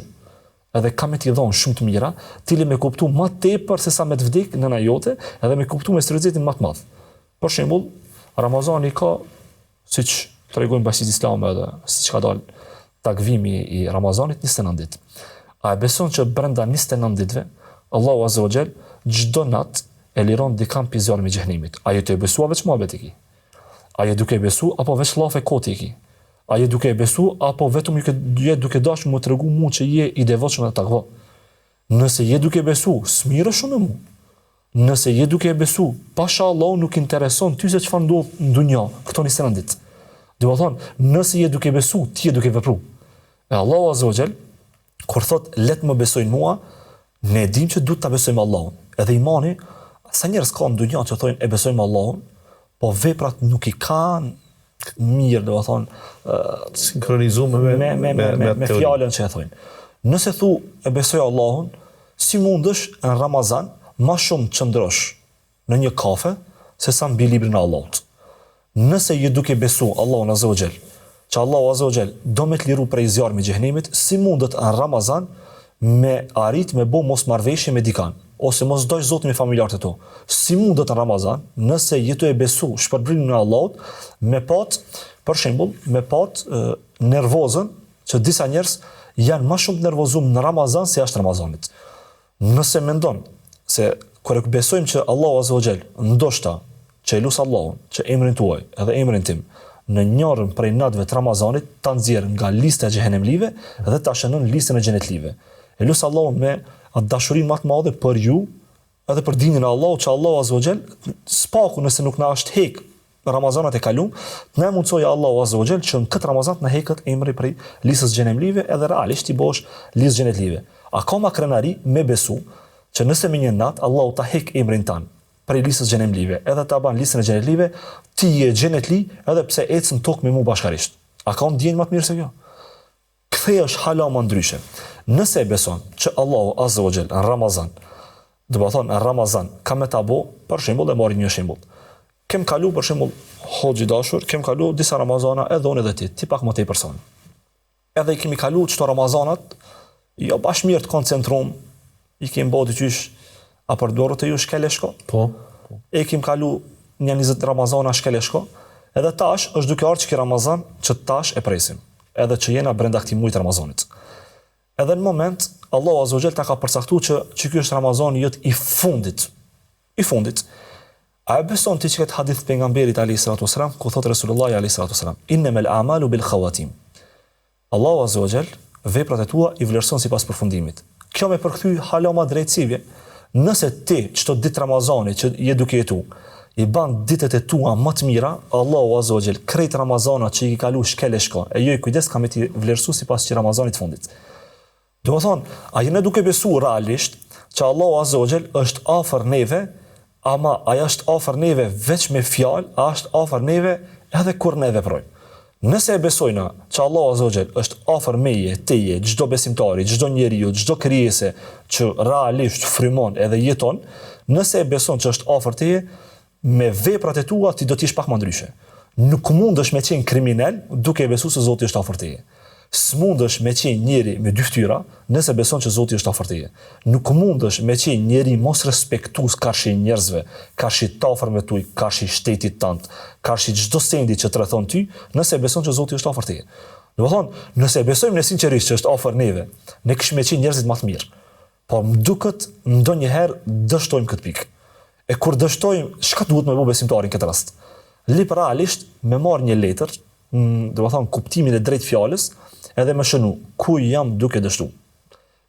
Speaker 2: edhe ka me t'i dhonë shumë të mira, ti le me kuptu ma tepër se sa me të vdek nëna jote, edhe me kuptu me seriozitetin ma të madh. Për shembull, Ramazani ka siç tregojnë bashkësitë islame edhe siç ka dalë takvimi i Ramazanit 29 ditë. A e beson që brenda 29 ditëve Allahu Azza wa Jall çdo natë e liron dikan pi zjarmit xhehenemit? A je tu e besu a veç muhabet e ki? A je duke e besu apo veç llafe koti e ki? A je duke e besu apo vetëm je duke dashur me tregu mu që je i devotshëm dhe takva? Nëse je duke besu, s'mirresh shumë me mu. Nëse je duke e besu, pasha Allahun nuk intereson ty se çfarë ndodh në dunja, këto 29 ditë. Domethonë, nëse je duke besu, ti je duke vepru. E Allahu Azza wa Jall, kur thot le të më besojnë mua, ne e dimë që duhet ta besojmë Allahun. Edhe imani, sa njerëz ka në dunja që thonë e besojmë Allahun, po veprat nuk i kanë mirë, domethonë,
Speaker 1: sinkronizuar me
Speaker 2: me me me, me, me fjalën që e thonë. Nëse thu e besoj Allahun, si mundesh në Ramazan ma shumë të qëndrosh në një kafe se sa mbi librin e Allahut. Nëse je duke besu Allahun Azza wa Jall, që Allahu Azza wa Jall do me të liru prej zjarmit xhehenemit, si mundet në Ramazan me arrit me bo mosmarrëveshje me dikan, ose mos dashtë Zoti me familjarët e tu. Si mundet në Ramazan, nëse je tu e besu shpërblimin e Allahut, me pat, për shembull, me pat nervozën që disa njerëz janë ma shumë të nervozum në Ramazan se jashtë Ramazanit. Nëse mendon se kur e besojmë që Allahu Azza wa Jall ndoshta që e lus Allahun që emrin tuaj edhe emrin tim në njërën prej natëve të Ramazanit ta nxjerr nga lista e xhehenemlive dhe ta shënon në listën e xhenetlive. E lus Allahun me atë dashurinë më të madhe për ju edhe për dinin e Allahut që Allahu Azza wa Jall s'paku nëse nuk na është hek Ramazanat e kalum, të na mundësojë Allahu Azza wa Jall që në këtë Ramazan të na heket emri prej listës xhenemlive edhe realisht t'i bësh listë xhenetlive. A ka ma krenari me besu që nëse me një natë Allahu ta hek emrin tan prej listës xhenemlive edhe ta ban listën e xhenetlive, ti je xhenetli edhe pse ecën në tokë me mu bashkarisht. A ka ndjenjë ma të mirë se kjo? Ktheje është hala ma ndryshe. Nëse e beson që Allahu Azza wa Jall në Ramazan, domethonë në Ramazan ka me ta bo, për shembull e marrim një shembull. Kem kalu për shembull hoxhë i dashur, kem kalu disa Ramazana edhe unë edhe ti, ti pak më tepër se unë. Edhe i kemi kalu qëto Ramazanat, jo bash mirë të koncentrum, i kemi bo diqysh, a përdorët te ju shkel e shko?
Speaker 1: Po.
Speaker 2: E kemi kalu një 20 Ramazana shkel e shko, edhe tash është duke ardhë qeky Ramazan që tash e presim, edhe që jena brenda këtij muajit të Ramazanit. Edhe në moment, Allahu Azza wa Jall ta ka përcaktu që që ky është Ramazani jot i fundit. I fundit. A e beson ti që këtë hadith të pejgamberit alayhi salatu wasalam, ku thot Resulullah alayhi salatu wasalam, "Innamal a'malu bil khawatim." Allahu Azza wa Jall veprat e tua i vlerëson sipas përfundimit. Kjo me përkthy hala ma drejt si vjen. Nëse ti çdo ditë Ramazani që je duke jetu, i ban ditët e tua më të mira, Allahu Azza wa Jall krejt Ramazanat që i ke kalu shkel e shko, e jo i kujdes ka me t'i vlerësu sipas qi Ramazanit të fundit. Domethonë, a jena duke besu realisht që Allahu Azza wa Jall është afër neve, ama ai është afër neve veç me fjalë, a është afër neve edhe kur ne veprojmë. Nëse e besojna që Allahu Azza wa Jall është afër meje, teje, çdo besimtari, çdo njeriu, çdo krijese që realisht frymon edhe jeton, nëse e beson që është afër teje, me veprat e tua ti do të jesh pak më ndryshe. Nuk mundesh me qenë kriminel duke e besu se Zoti është afër teje. S'mundesh me qenë njeri me dy fytyra nëse beson që Zoti është afër teje. Nuk mundesh me qenë njeri mosrespektues karshi njerëzve, karshi të afërmve tuaj, karshi shtetit tënd, karshi çdo sendi që të rrethon ty, nëse e beson që Zoti është afër teje. Domethonë, nëse e besojmë ne sinqerisht që është afër neve, ne kishim me qenë njerëzit më të mirë. Po më duket ndonjëherë dështojmë këtë pikë. E kur dështojmë, çka duhet me bo besimtari në këtë rast? Lip realisht me marr një letër, domethonë kuptimin e drejtë fjalës, edhe me shënu ku jam duke dështu.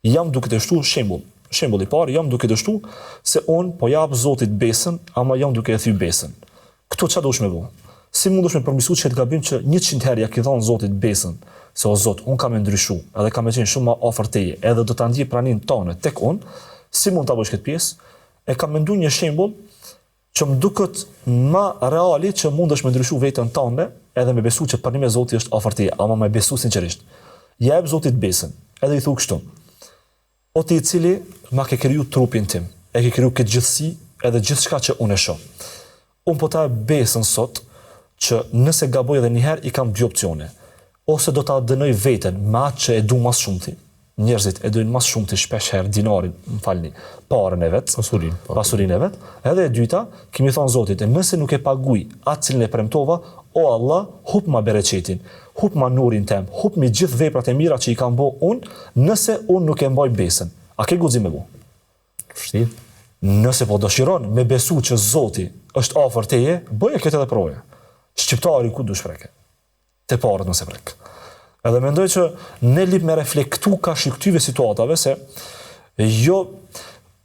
Speaker 2: Jam duke dështu shembull. Shembull i parë, jam duke dështu se unë po jap Zotit besën, ama jam duke e thy besën. Këtu çka duhesh me bo? Si mundesh me përmirësu qet gabim që 100 herë ja ki dhënë Zotit besën, se o Zot, unë kam me ndryshu, edhe kam me qenë shumë ma afër teje, edhe do ta ndjej praninë tane tek unë, Si mund ta bësh këtë pjesë? E kam mendu një shembull që më duket ma reali që mundesh me ndryshu veten tande edhe me besu që përnime Zoti është afër teje, ama me besu sinqerisht. Ja jep Zotit besën, edhe i thu kështu. O ti i cili ma ke kriju trupin tim, e ke kriju këtë gjithësi edhe gjithçka që unë e shoh. Unë po ta jap besën sot që nëse gaboj edhe një herë i kam dy opcione. Ose do ta dënoj veten me atë që e du ma së shumti, njerëzit e dojnë ma së shumti shpesh herë dinarin, më falni, paren e vet,
Speaker 1: pasurinë,
Speaker 2: po. pasurinë e vet. Edhe e dyta, ki me i thonë Zotit, nëse nuk e paguj atë cilin e premtova, o Allah, hupma bereqetin, Hupma nurin tem, hupmi gjithë veprat e mira që i kam bo unë, nëse unë nuk e mbaj besën. A ke guxim me bo?
Speaker 1: Vështirë.
Speaker 2: Nëse po dëshiron me besu që Zoti është afër teje, bëje këtë edhe provoje. Shqiptari ku dush preke. Te paret mos e prek. Edhe mendoj që ne lip me reflektu karshi këtyve situatave se jo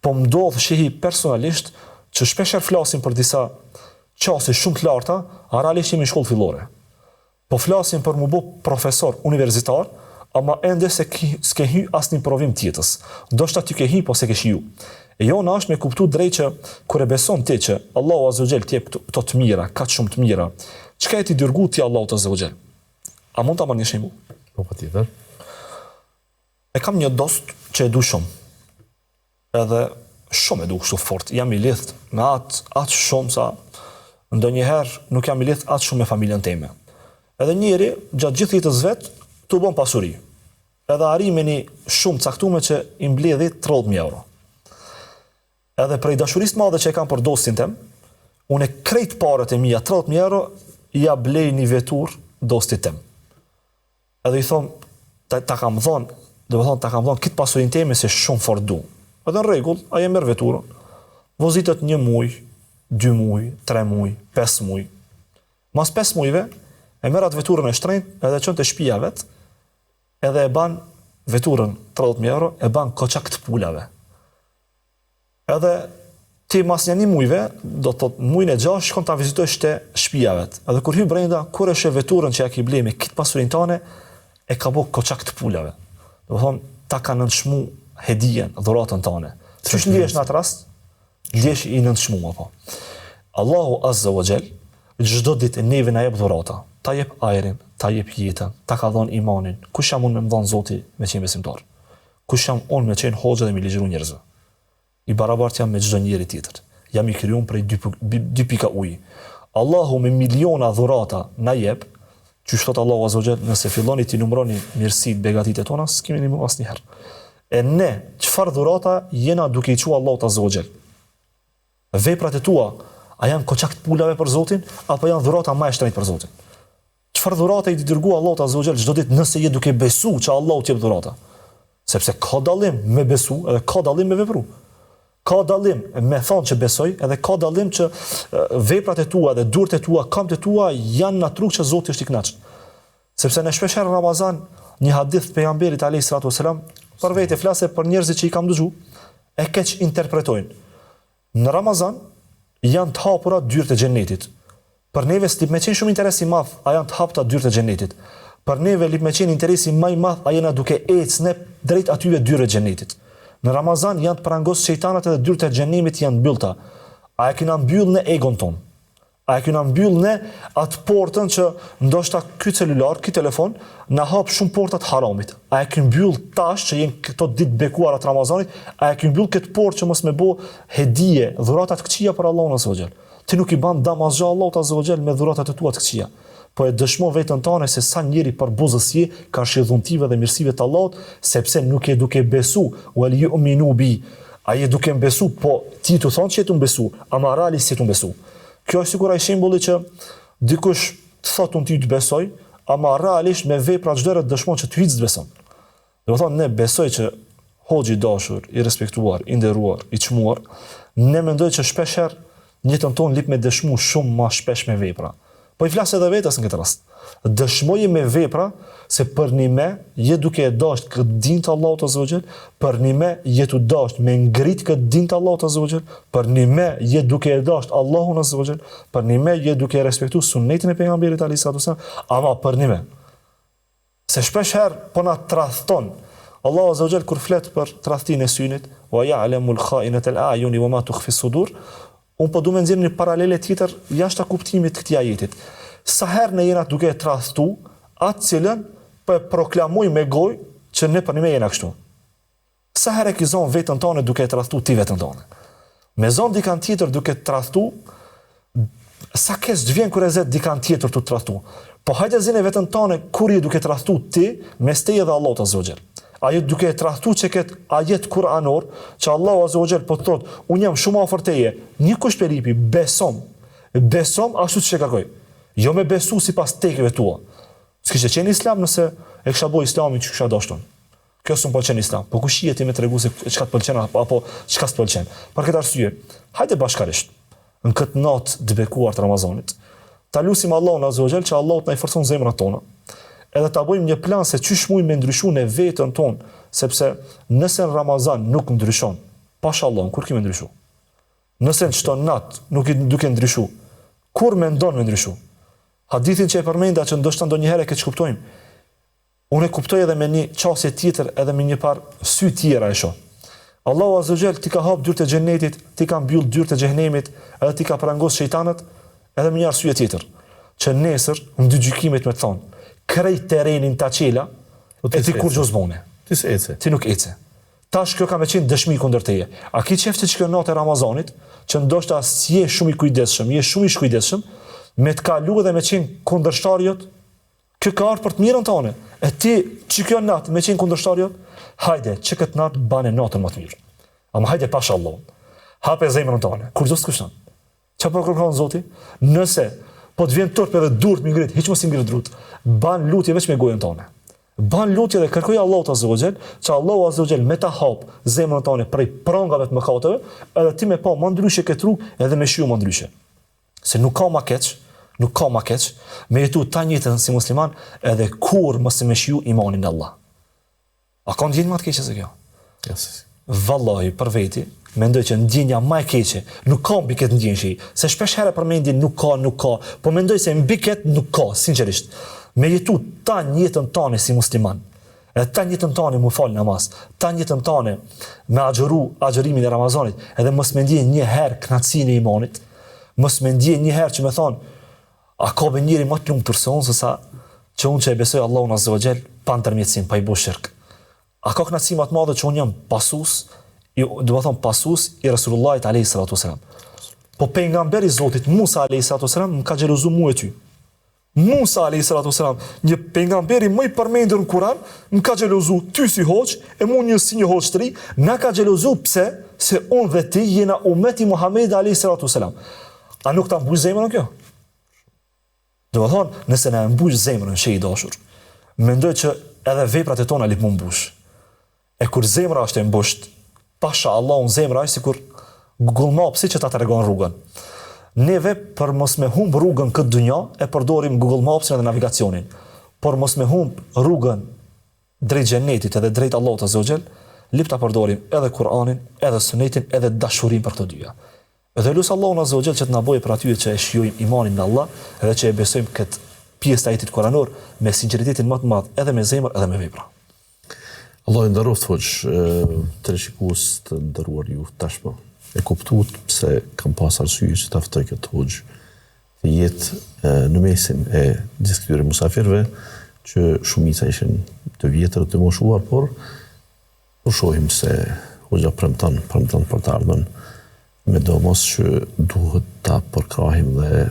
Speaker 2: po m'ndodh shehi personalisht që shpeshherë flasim për disa qasje shumë të larta, a realisht jemi në shkollë fillore. Po flasim për mu bo profesor universitar, ama ende se s'ke hy as një provim të jetës. Ndoshta ti ke hy, po s'e ke shiju. E jona është me kuptu drejt që kur e beson ti që Allahu Azza wa Jall të jep këto të mira, kaq shumë të mira, çka je tu i dërgu ti Allahut Azza wa Jall? A mund ta marr një shembull?
Speaker 1: Po patjetër.
Speaker 2: E kam një dost që e du shumë. Edhe shumë e du kështu fort. Jam i lidht me atë aq shumë sa ndonjëherë nuk jam i lidht aq shumë me familjen teme. Edhe njeri gjatë gjithë jetës vet tubon pasuri. Edhe arrin me një shumë caktume që i mbledhi 30.000 euro. Edhe prej dashurisë të madhe që e kam për dostin tem, unë krejt paret e mia 30.000 euro ja blej një veturë dostit tem. Edhe i thom, ta, ta kam dhonë, domethonë, ta kam dhonë këtë pasurinë teme se shumë fort du. Edhe në rregull, ai e merr veturën. Vozitet një muj, dy muj, tre muj, pesë muj. Mas pesë mujve, e merr atë veturën e shtrenjtë edhe e çon te shpia vet, edhe e ban veturën 30.000 euro, e ban koçak të pulave. Edhe ti mas nja një mujve, do të thotë mujin e gjashtë, shkon ta vizitojsh te shpia vet. Edhe kur hy brenda, kur e sheh veturën që ja ki ble me këtë pasurinë tane, e ka bo koçak të pulave. Domethonë, ta ka nënçmu hedijen, dhuratën tane. Qysh ndihesh në atë rast? Ndihesh i nënçmu, apo. Allahu Azza wa Jall, çdo ditë neve na jep dhurata. Ta jep ajrin, ta jep jetën, ta ka dhonë imanin. Kush jam unë me më dhonë Zoti me qenë besimtar? Kush jam unë me qenë hoxhë dhe me ligjëru njerëzve? I barabartë jam me çdo njeri tjetër. Jam i krijum prej dy, dy pika uji. Allahu me miliona dhurata na jep, qysh thot Allahu azza wa jall, nëse filloni t'i numëroni mirësitë, begatitë tona, s'kemi numru asnjëherë. E ne, çfarë dhurata jena duke i çu Allahut azza wa jall? Veprat e tua, a janë koçak të pulave për Zotin, apo janë dhurata ma e shtrenjtë për Zotin? Çfarë dhurate i dërgu Allahut azza wa jall çdo ditë nëse je duke besu që Allahu të jep dhurata? Sepse ka dallim me besu edhe ka dallim me vepru. Ka dallim me thonë që besoj edhe ka dallim që veprat e tua dhe durt e tua, kamët e tua janë në atë rrugë që Zoti është i kënaqur. Sepse ne shpeshherë në Ramazan një hadith të pejgamberit alayhi salatu wasalam për vete flas e për njerëzit që i kam dëgju e keqinterpretojnë. Në Ramazan janë të hapura dyert e xhennetit. Për neve s'lip me qenë shumë interes i madh a janë të hapta dyert e xhennetit. Për neve lip me qenë interesi ma i madh a jena duke ecë ne drejt atyve dyerve të xhennetit. Në Ramazan janë të prangos shejtanat edhe dyert e xhenemit janë mbyllta. A e kena mbyllë ne egon tonë? A e kena mbyll ne atë portën që ndoshta ky celular, ky telefon na hap shumë porta të haramit. A e kemi mbyll tash që jenë këto ditë të bekuara të Ramazanit, a e kemi mbyll këtë portë që mos me bo hedije, dhurata të këqija për Allahun azza wa jall. Ti nuk i ban dam asgjë Allahut azza wa jall me dhuratat e tua të këqija. Po e dëshmon veten tane se sa njeri përbuzës je karshi dhuntive dhe mirësive të Allahut, sepse nuk je duke besu, wal yu'minu bi. A je duke më besu, po ti tu thonë që je tu më besu, ama realisht s'je tu më besu. Kjo është sikur ai shembulli që dikush të thotë unë ty të besoj, ama realisht me vepra çdo herë të dëshmon që ty hiç s'të beson. Domethonë ne besoj që hoxhë i dashur, i respektuar, i nderuar, i çmuar, ne mendoj që shpesh herë në jetën tonë lip me dëshmu shumë ma shpesh me vepra. Po i flas edhe vetes në këtë rast. Dëshmoje me vepra se përnime je duke e dasht këtë din të Allahut azza wa jall, përnime je tu dasht me ngrit këtë din të Allahut azza wa jall, përnime je duke e dasht Allahun azza wa jall, përnime je duke e respektu sunnetin e pejgamberit alejhi salatu wasalam, ama përnime. Se shpesh herë po na tradhton. Allahu Azza wa Jall kur flet për tradhtinë e synit, wa ya'lamu al-kha'inata al-a'yuni wa ma tukhfi as-sudur, unë po du me nxjerr një paralele tjetër jashtë kuptimit të këtij ajetit. Sa herë ne jena duke e tradhtu atë cilën po e proklamojmë me gojë që ne përnime jena kështu. Sa herë e ki zonë veten tane duke e tradhtu ti veten tane. Me zonë dikan tjetër duke të tradhtu, sa keq të vjen kur e zet dikan tjetër tu tradhtu. Po hajde zine veten tane kur je duke tradhtu ti mes teje dhe Allahut Azza wa Jall. A je duke e tradhtu që këtë ajet kuranor, që Allahu Azza wa Jall po të thotë, unë jam shumë afër teje, një kusht pe lypi, besom, besom ashtu që e kërkoj. Jo me besu sipas tekeve tua. S'kishte qenë islam nëse e kisha bo islamin që kisha dashtë unë. Kjo s'më pëlqen islam. Po kush je ti me tregu se çka të pëlqen apo apo çka s'të pëlqen? Për këtë arsye, hajde bashkarisht në këtë natë të bekuar të Ramazanit, ta lusim Allahun Azza wa Jall që Allahu të na i forcon zemrat tona. Edhe ta bëjmë një plan se qysh mujmë me ndryshu në veten tonë, sepse nëse në Ramazan nuk ndryshon, pasha Allahun, kur ki me ndryshu? Nëse në qëto natë nuk je duke ndryshu, kur mendon me ndryshu? Hadithin që e përmenda që ndoshta ndonjëherë e keqkuptojmë, Unë e kuptoj edhe me një qasje tjetër edhe me një par sy tjera e shoh. Allahu Azza wa Jall t'i ka hap dyert e xhenetit, t'i ka mbyll dyert e xhehenemit, edhe t'i ka prangos shejtanët, edhe me një arsye tjetër, që nesër në dy gjykimet me të thonë, krejt terrenin ta çela, po e ti kurrgjë s'bone.
Speaker 1: Ti s'ece.
Speaker 2: Ti nuk ece. Tash kjo ka me qenë dëshmi kundër teje. A ki qef që kjo natë e Ramazanit, që ndoshta s'je shumë i kujdesshëm, je shumë i shkujdesshëm, me të kalu dhe me qenë kundërshtar jot? Kjo ka ardhur për të mirën tane. E ti, që kjo natë me qenë kundërshtar jot, hajde, që këtë natë bane natën më të mirë. Ama hajde pasha Allahun. Hape zemrën tane. Kurgjo s'kushton. Çka po kërkon Zoti? Nëse po të vjen turp edhe durt me ngrit, hiç mos i ngrit durt. Ban lutje veç me gojën tane. Ban lutje dhe kërkoj Allahut Azza wa Jall, që Allahu Azza wa Jall me ta hap zemrën tane prej prangave të mëkateve, edhe ti me pa më ndryshe këtë rrugë edhe me shiju më ndryshe. Se nuk ka ma keq, nuk ka ma keq, me jetu tan jetën si musliman edhe kurrë mos me shiju imanin në Allah. A ka ndjenjë ma të keqe se kjo?
Speaker 1: Yes.
Speaker 2: Vallahi, për veti, mendoj që ndjenja ma e keqe, nuk ka mbi këtë ndjenjë shi, se shpesh herë përmendin nuk ka, nuk ka, po mendoj se mbi këtë nuk ka, sinqerisht. Me jetu tan jetën tane si musliman, Edhe tan jetën tane mu fal namaz, tan jetën tane me agjëru agjërimin e Ramazanit, edhe mos me ndje një herë kënaqësinë e imanit, mos me ndje një herë që me thonë, a ka be njeri më të lumtur se unë se sa që unë që e besoj Allahun Azza wa Jall pa ndërmjetësim, pa i bo shirk. A ka kënaqësi më të madhe që unë jam pasues, i, do të thonë pasues i Resulullahit alayhi salatu wasalam. Po pejgamberi i Zotit Musa alayhi salatu wasalam më ka xhelozu mua e ty. Musa alejhi salatu ves selam, një pejgamberi më i përmendur në Kur'an, më ka xhelozu ty si hoxhë, e mu një si një hoxhë të ri, na ka xhelozu pse? Se unë dhe ti jena umet i Muhamedit alejhi salatu ves selam. A nuk ta mbush zemrën kjo? Domethonë, nëse na e mbush zemrën sheh i dashur, mendoj që edhe veprat e tona lip mu mbush. E kur zemra është e mbusht, pasha Allahun zemra është sikur Google Maps-i që ta tregon rrugën. Neve për mos me humb rrugën këtë dynja e përdorim Google Maps-in edhe navigacionin. Por mos me humb rrugën drejt xhenetit edhe drejt Allahut Azza wa Jall, lip ta përdorim edhe Kur'anin, edhe Sunetin, edhe dashurinë për këto dyja. Edhe lus Allahun Azza wa Jall që të na bëjë prej atyre që e shijojmë imanin në Allah dhe që e besojmë këtë pjesë të ajetit kuranor me sinqeritetin më të madh edhe me zemër edhe me vepra.
Speaker 1: Allahu ju nderoftë hoxhë, teleshikues të nderuar ju tashmë e kuptuat pse kam pas arsye që ta ftoj këtë hoxhë të jetë në mesin e gjithë këtyre musafirëve që shumica ishin të vjetër të moshuar, por Po shohim se hoxha premton, premton për të ardhmen, medoemos që duhet ta përkrahim dhe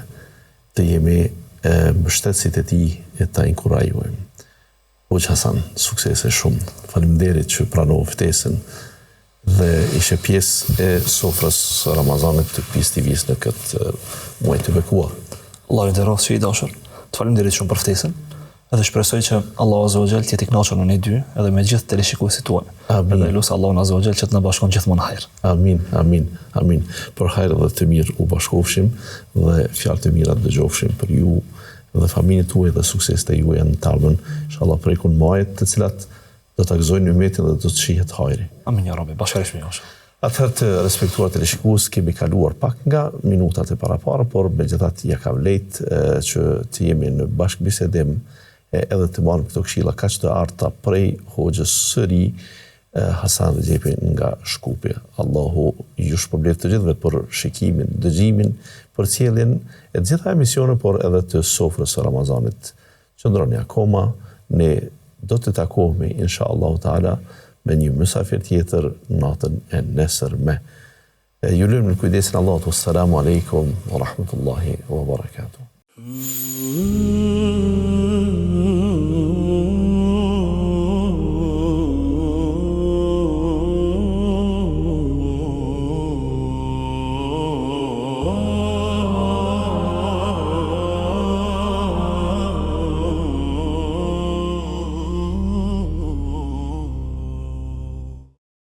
Speaker 1: të jemi mbështetësit e tij e ta inkurajojmë. Hoxhë Hasan, suksese shumë. Faleminderit që pranove ftesën dhe ishe pjesë e sofrës së Ramazanit të Peace TV-së në këtë muaj të bekuar.
Speaker 2: Allahu ju nderoftë sheh i dashur. Të faleminderit shumë për ftesën. Edhe shpresoj që Allahu Azza wa Jall të jetë i kënaqur me ne dy, edhe me gjithë teleshikuesit tuaj.
Speaker 1: Amin.
Speaker 2: Edhe lus Allahun Azza wa Jall që të na bashkon gjithmonë në
Speaker 1: hajr. Amin, amin, amin. Për hajr dhe të mirë u bashkofshim dhe fjalë të mira dëgjofshim për ju dhe familjet tuaj dhe sukseset e juaja në të ardhmen. Inshallah prekun majet të cilat do ta gëzojnë ymetin dhe do të shihet hajri.
Speaker 2: Amin ja Rabbi, bashkërisht me ju.
Speaker 1: Atëherë të respektuar teleshikues, kemi kaluar pak nga minutat e parapara, por megjithatë ia ka vlejt që të jemi në bashkëbisedim. E edhe të marrim këto këshilla kaq të arta prej hoxhës së ri Hasan Rexhepi nga Shkupi. Allahu ju shpërbleftë të gjithëve për shikimin, dëgjimin, përcjelljen e të gjitha emisioneve, por edhe të sofrës së Ramazanit. Qëndroni akoma, ne do të takohemi insha Allahu Teala me një mysafir tjetër natën e nesërme. Ju lëmë në kujdesin e Allahut. Wassalamu alaikum wa rahmatullahi wa barakatuh.